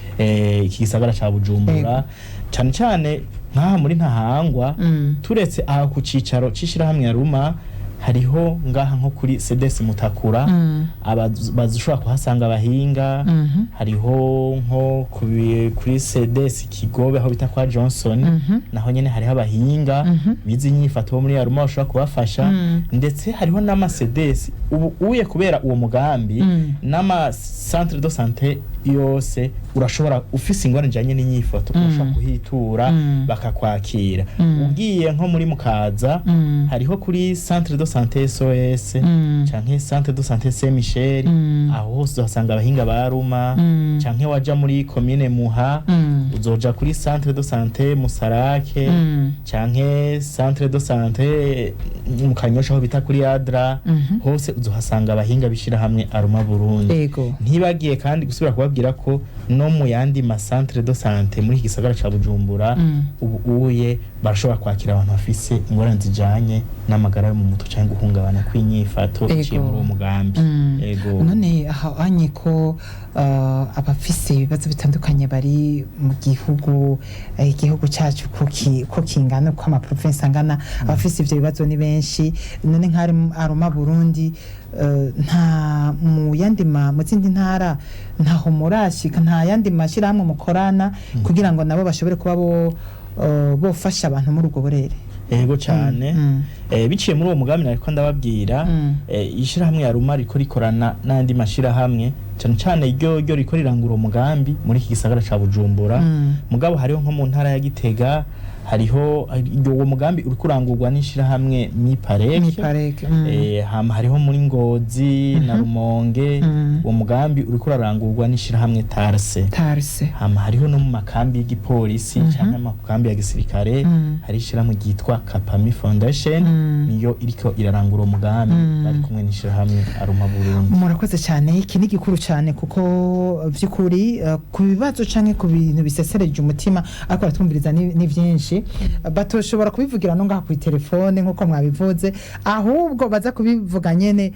iki gisagara ca Bujumbura, cane cane nk'aha muri Ntahangwa. Turetse aha ku cicaro c'ishirahamwe Aruma, hariho ngaha nko kuri CDS Mutakura, bazoshobora kuhasanga abahinga. Hariho nko kuri CDS Kigobe, aho bita kwa Johnson, naho nyene hariho abahinga bize inyifato bo muri Aruma bashobora kubafasha. Ndetse hariho n'ama CDS ubu uye kubera uwo mugambi, n'ama centre de santé yose urashobora, ufise ingorane ijanye n'inyifato, urashobora kuhitura bakakwakira. Ugiye nko muri Mukaza, hariho kuri centre de santé SOS canke centre de santé Saint Michel, aho hose uhasanga abahinga ba Ruma. Canke waja muri commune Muha, uzoja kuri centre de santé Musarake canke centre de santé mu Kanyosha, aho bita kuri Adra, hose uzohasanga abahinga b'ishirahamwe Aruma Burundi. Ntibagiye kandi gusubira kubabwira ko no mu yandi ma centre de santé muri iki gisagara ca Bujumbura, ubu uye barashobora kwakira abantu bafise ingorane zijanye n'amagara yo mu mutwe canke guhungabana kw'inyifato iciye muri uwo mugambi. Ego. None aha anye ko abafise ibibazo bitandukanye bari mu gihugu, igihugu cyacu ko kingana, uko amaprovinsi angana, abafise ivyo bibazo ni benshi. None nk'ari Aruma Burundi, nta mu yandi mu zindi ntara ntaho murashika, nta yandi mashyirahamwe mukorana kugira ngo nabo bashobore kuba bo bofasha abantu muri ubwo burere? Ego cane. Biciye muri uwo mugambi nariko ndababwira, ishirahamwe ya Ruma riko rikorana n'andi mashirahamwe, cane cane ryo riko rirangura uwo mugambi muri iki gisagara ca Bujumbura. Mugabo hariho nko mu ntara ya Gitega, hariho uwo mugambi uriko urangurwa n'ishirahamwe Mipareke. Mipareke. Hama hariho muri Ngozi na Rumonge, uwo mugambi uriko urarangurwa n'ishirahamwe Tarse. Tarse. Hama hariho no mu makambi y'igipolisi canke amakambi ya gisirikare, hari ishirahamwe ryitwa Kapami Foundation, niyo iriko irarangura uwo mugambi bari kumwe n'ishirahamwe Aruma Burundi. Murakoze cyane. Iki ni gikuru cyane kuko by'ukuri ku bibazo canke ku bintu bisesereje umutima ariko baratwumviriza ni byinshi batoshobora kubivugira no ngaha ku telefone nk'uko mwabivuze, ahubwo baza kubivuga nyene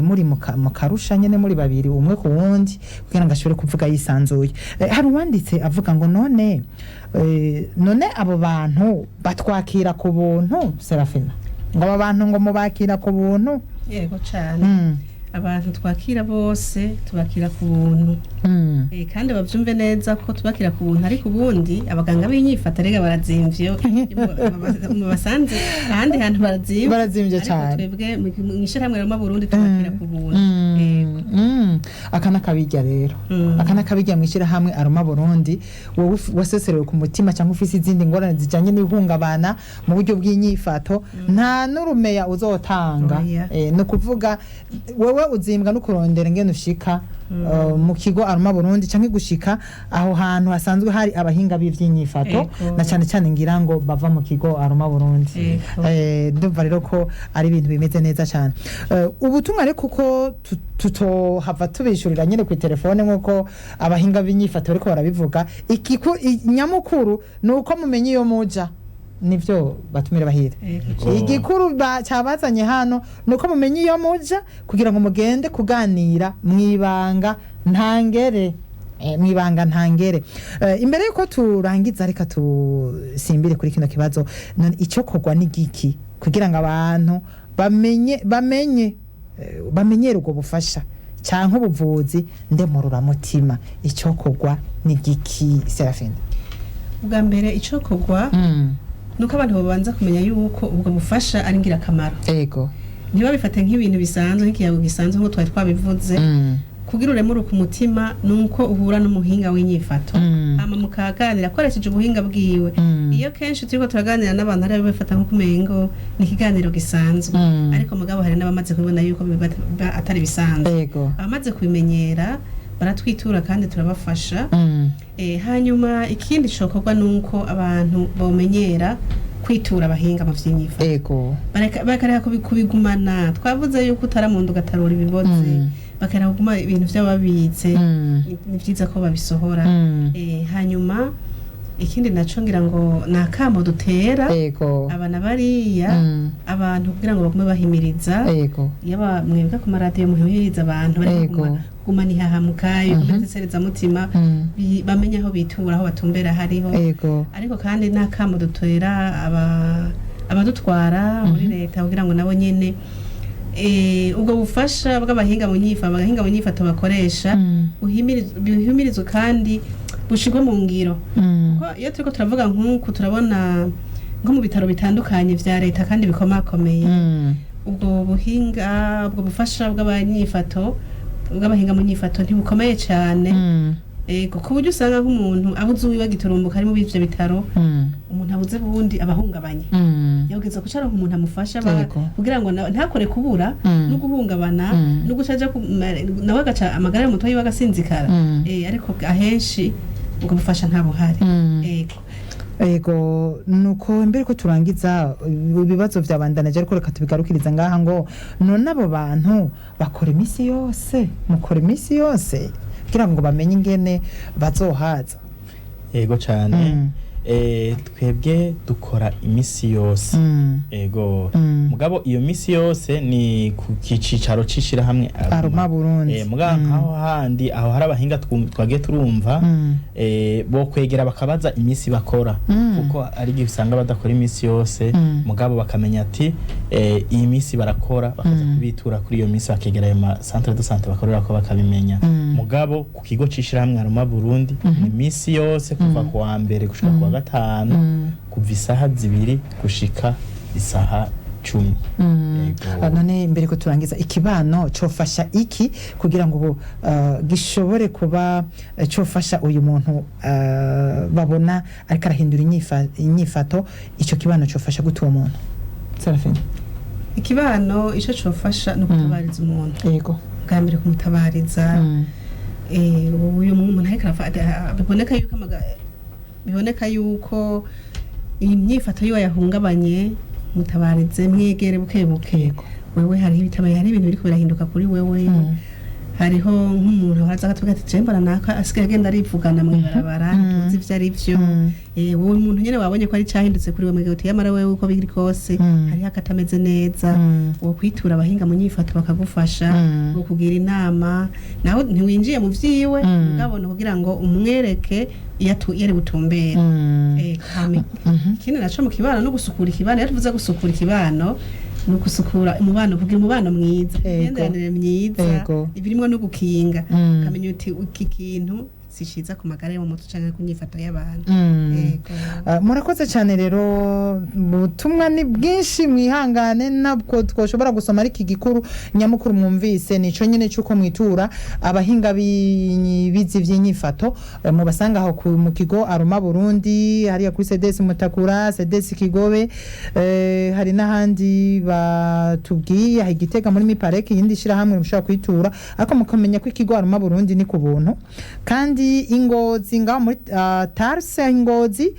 muri mu karusha nyene muri babiri, umwe ku wundi, kugira ngo ashobore kuvuga yisanzuye. Hari uwanditse avuga ngo none abo bantu batwakira ku buntu? Serafina, ngo abo bantu ngo mubakira ku buntu? Yego cyane. Abantu twakira bose tubakira ku buntu. Kandi bavyumve neza ko tubakira ku buntu, ariko ubundi abaganga b'inyifata rega barazimvye. Iyo mu basanze ahandi hantu barazimvye. Barazimvye Ariko cane. twebwe mw'ishirahamwe Roma Burundi tubakira ku buntu. Yego. Aka nakabirya rero. Aka nakabirya mu ishyirahamwe Aroma Burundi. Wowe waseserewe ku mutima cyangwa ufise izindi ngorane zijanye n'ihungabana mu buryo bw'inyifato, nta n'urumeya uzotanga. Oya. Ni ukuvuga wewe uzimbwa no kurondera ingene ushika mu kigo Aroma Burundi canke gushika aho hantu hasanzwe hari abahinga b'ivyinyifato, na cane cane ngira ngo bava mu kigo Aroma Burundi. Ndumva rero ko ari ibintu bimeze neza cyane. Ubutumwa rero, kuko tutohava tubishurira nyine ku telefone nk'uko abahinga b'inyifato bariko barabivuga, nyamukuru ni uko mumenye iyo muja, nivyo batumira bahira. Yego. Igikuru cyabazanye hano ni uko mumenye iyo muja kugira ngo mugende kuganira mwibanga ntangere. Mwibanga ntangere. Imbere yuko turangiza, reka tusimbire kuri kino kibazo. None icyo kogwa ni giki kugira ngo abantu bamenye bamenyere ubwo bufasha canke ubuvuzi ndemururamutima? Icyo kogwa ni giki, Serafine? Ubwa mbere icokorwa nuko abantu babanza kumenya yuko ubwo bufasha ari ingirakamaro, ntibabifate nk'ibintu bisanzwe, nk'ikiyago gisanzwe nk'uko twari twabivuze. Kugira uremure ku mutima nuko uhura n'umuhinga w'inyifato, hama mukaganira akoresheje ubuhinga bwiwe. Iyo kenshi turiko turaganira n'abantu, hari ababifata nko kumengo ni ikiganiro gisanzwe, ariko mugabo hari n'abamaze kubibona yuko atari bisanzwe. Abamaze kubimenyera baratwitura kandi turabafasha. Hanyuma ikindi cokorwa nuko abantu bomenyera kwitura abahinga mu vy'inyifato, bakareka kubigumana. Twavuze yuko utaramunda ugatarura ibiboze, bakareka kuguma ibintu vy'ababitse. Ni vyiza ko babisohora. Hanyuma Ikindi naco ngira ngo ni akamo dutera abana bariya, abantu kugira ngo bagume bahimiriza, yaba mwebwe ku maradiyo muhimiriza abantu bariko kugumana ihahamuka, ibikomere mutima, bamenye aho bitura, aho batumbera hariho. Ariko kandi n'akamo dutera abadutwara muri leta kugira ngo nabo nyene ubwo bufasha bw'abahinga mu nyifa abahinga mu nyifato bakoresha buhimirizwe kandi bushirwe mu ngiro, kuko iyo turiko turavuga nk'uku turabona nko mu bitaro bitandukanye vya leta kandi bikomakomeye, ubwo buhinga, ubwo bufasha bw'abanyifato, bw'abahinga mu nyifato ntibukomeye cyane. Ego, ku buryo usanga nk'umuntu abuze uwiwe agiturumbuka ari muri ivyo bitaro, umuntu abuze bundi abahungabanye, yageza kucara umuntu amufasha kugira ngo ntakore kubura no guhungabana no guca aja nawe agaca amagara y'umutwe yiwe agasinzikara. Ariko ahenshi ubwo bufasha nta buhari. Ego. Ego, nuko mbere ko turangiza, ibibazo vyabandanaje, ariko reka tubigarukiriza ngaha ngo none abo bantu bakora iminsi yose, mukora iminsi yose kugira ngo bamenye ingene bazohaza? Yego cyane. Twebwe dukora imisi yose. Ego. Mugabo iyo misi yose ni ku kicicaro c'ishirahamwe Aruma Burundi. Mugabo nkaho handi aho hari abahinga twagiye turumva, bo kwegera bakabaza imisi bakora, kuko ari igihe usanga badakora imisi yose, mugabo bakamenya ati iyi misi barakora, bakaza kubitura kuri iyo misi, bakegera ayo ma centre de santé bakorera ko bakabimenya. Mugabo ku kigo c'ishirahamwe Aruma Burundi ni imisi yose kuva ku wa mbere gushika ku wa gatanu, kuva isaha 2 gushika isaha 10. Yego. None mbere ko turangiza, ikibano cofasha iki kugira ngo gishobore kuba cofasha uyu muntu babona ariko arahindura inyifato? Ico kibano cofasha gute uwo muntu, Serafine? Ikibano ico cofasha ni ugutabariza umuntu. Bwa mbere kumutabariza. Uyu muntu ariko biboneka yuko iyi myifato yiwe yahungabanye, mutabarize, mwegere buke buke. Wewe hariho ibitabaye, hari ibintu biriko birahinduka kuri wewe. Hariho nk'umuntu aza akatubwira ati je mbona naka asigaye agenda arivugana mw'ibarabara, ntituzi ivyo ari vyo. Wowe muntu nyene wabonye ko ari cahindutse kuri we, mwegere uti yamara wewe uko biri kose hariho akatameze neza, wokwitura abahinga mu nyifato bakagufasha, bokugira inama. Nawe ntiwinjiye mu vyiwe, mugabo ni kugira ngo umwereke iyo ari butumbere. Hama ikindi naco mu kibano no gusukura ikibano. Iyo tuvuze gusukura ikibano ni ugusukura umubano, kugira umubano mwiza, imigenderanire myiza, ibirimwo no gukinga, ukamenya uti iki kintu si ciza ku magara yo mu mutwe canke ku nyifato y'abantu. Ego. Murakoze cyane rero, ubutumwa ni bwinshi, mwihangane ntabwo twoshobora gusoma, ariko igikuru nyamukuru mwumvise nico nyine cy'uko mwitura abahinga bizi vy'inyifato, mubasanga aho mu kigo Aruma Burundi, hariya kuri CDS Mutakura, CDS Kigobe, hari n'ahandi batubwiye aha Igitega muri Mipareke, iyindi shirahamwe mushobora kwitura, ariko mukamenya ko ikigo Aruma Burundi ni ku buntu. Kandi Ingozi ngaho muri Tarse Ingozi,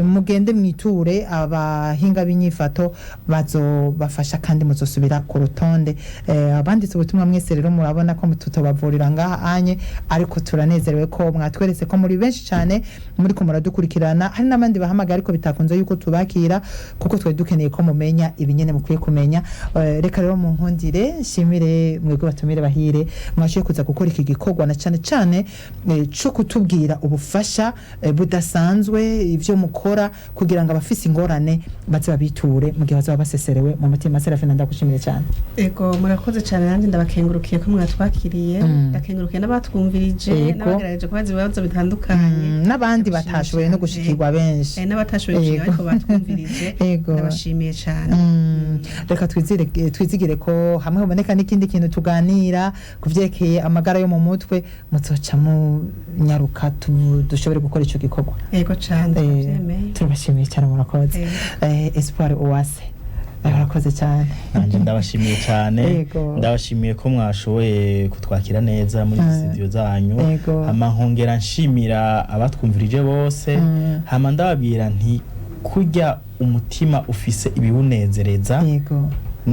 mugende mwiture abahinga b'inyifato bazobafasha kandi muzosubira ku rutonde. Abanditse ubutumwa mwese rero murabona ko tutobavurira ngaha anye, ariko turanezerewe ko mwatweretse ko muri benshi cyane muri ko muradukurikirana. Hari n'abandi bahamagara ariko bitakunze yuko tubakira, kuko twari dukeneye ko mumenya ibinyene mukwiye kumenya. Reka rero munkundire nshimire mwebwe batumire bahire mwashoboye kuza gukora iki gikorwa, na cyane cyane co kutubwira ubufasha budasanzwe ivyo mukora kugira ngo abafise ingorane baze babiture mu gihe bazaba baseserewe mu mutima. Serafina, ndagushimiye cyane. Ego, murakoze cyane, nanjye ndabakengurukiye ko mwatwakiriye, ndakengurukiye n'abatwumvirije, n'abagerageje kubaza ibibazo bitandukanye. N'abandi Ndabashimiye batashoboye no cyane. gushikirwa benshi. N'abatashoboye gushikirwa ariko batwumvirije, ndabashimiye cyane. Reka twizigire ko hamwe hoboneka n'ikindi kintu tuganira ku vyerekeye amagara yo mu mutwe, muzoca munyaruka dushobore gukora ico gikorwa. Ego cyane, turabyemeye. Turabashimiye cyane, murakoze. Espoir Uwase, murakoze cyane. Nanjye ndabashimiye cyane. Ndabashimiye ko mwashoboye kutwakira neza muri izi studio zanyu. Hama nkongera nshimira abatwumvirije bose. Hama ndababwira nti kurya umutima ufise ibiwunezereza,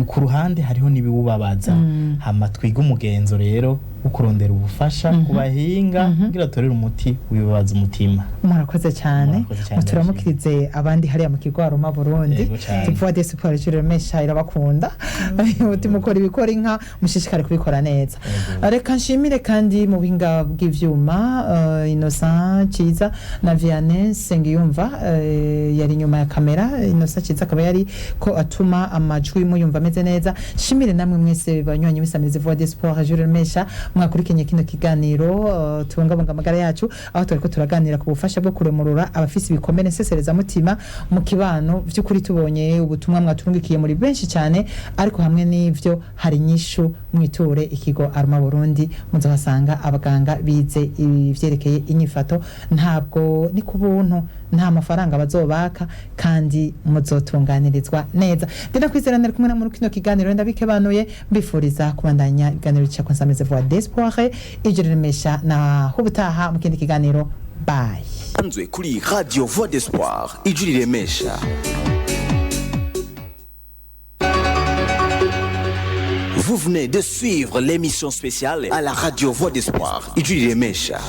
ku ruhande hariho n'ibiwubabaza. Hama twiga umugenzo rero. wo kurondera ubufasha ku bahinga kugira batorere umuti wibabaza umutima. Murakoze cyane. Murakoze cyane. Muturamukirize abandi hariya mu kigo Aroma Burundi. Yego cyane. Voix d'Espoir Remesha irabakunda. Muti mukora ibikora inka, mushishikare kubikora neza. Yego. Reka nshimire kandi mu buhinga bw'ivyuma Innocent Ciza na Vianney Sengiyumva yari inyuma ya kamera. Innocent Ciza akaba yari ko atuma amajwi muyumva ameze neza. Nshimire namwe mwese banywanyi b'isamirizi Voix d'Espoir Remesha mwakurikiye kino kiganiro tubungabunga amagara yacu, aho turiko turaganira ku bufasha bwo kuremurura abafise ibikomere nseserezamutima mu kibano. By'ukuri tubonye ubutumwa mwaturungikiye muri benshi cyane, ariko hamwe n'ivyo hari inyishu. Mwiture ikigo Arma Burundi, muzohasanga abaganga bize ivyerekeye inyifato. Ntabwo ni ku buntu, nta mafaranga bazobaka, kandi muzotunganirizwa neza. Ndina kwizera nari kumwe na muri kino kiganiro, ndabikebanuye mbifuriza kubandanya ibiganiro bica ku Nsamirizi Voix d'Espoir Ijwi Riremesha. Na hubutaha mu kindi kiganiro, bye. Nzwe kuri Radio Voix d'Espoir, Ijwi Riremesha. Vous venez de suivre l'émission spéciale à la Radio Voix d'Espoir, Ijwi Riremesha.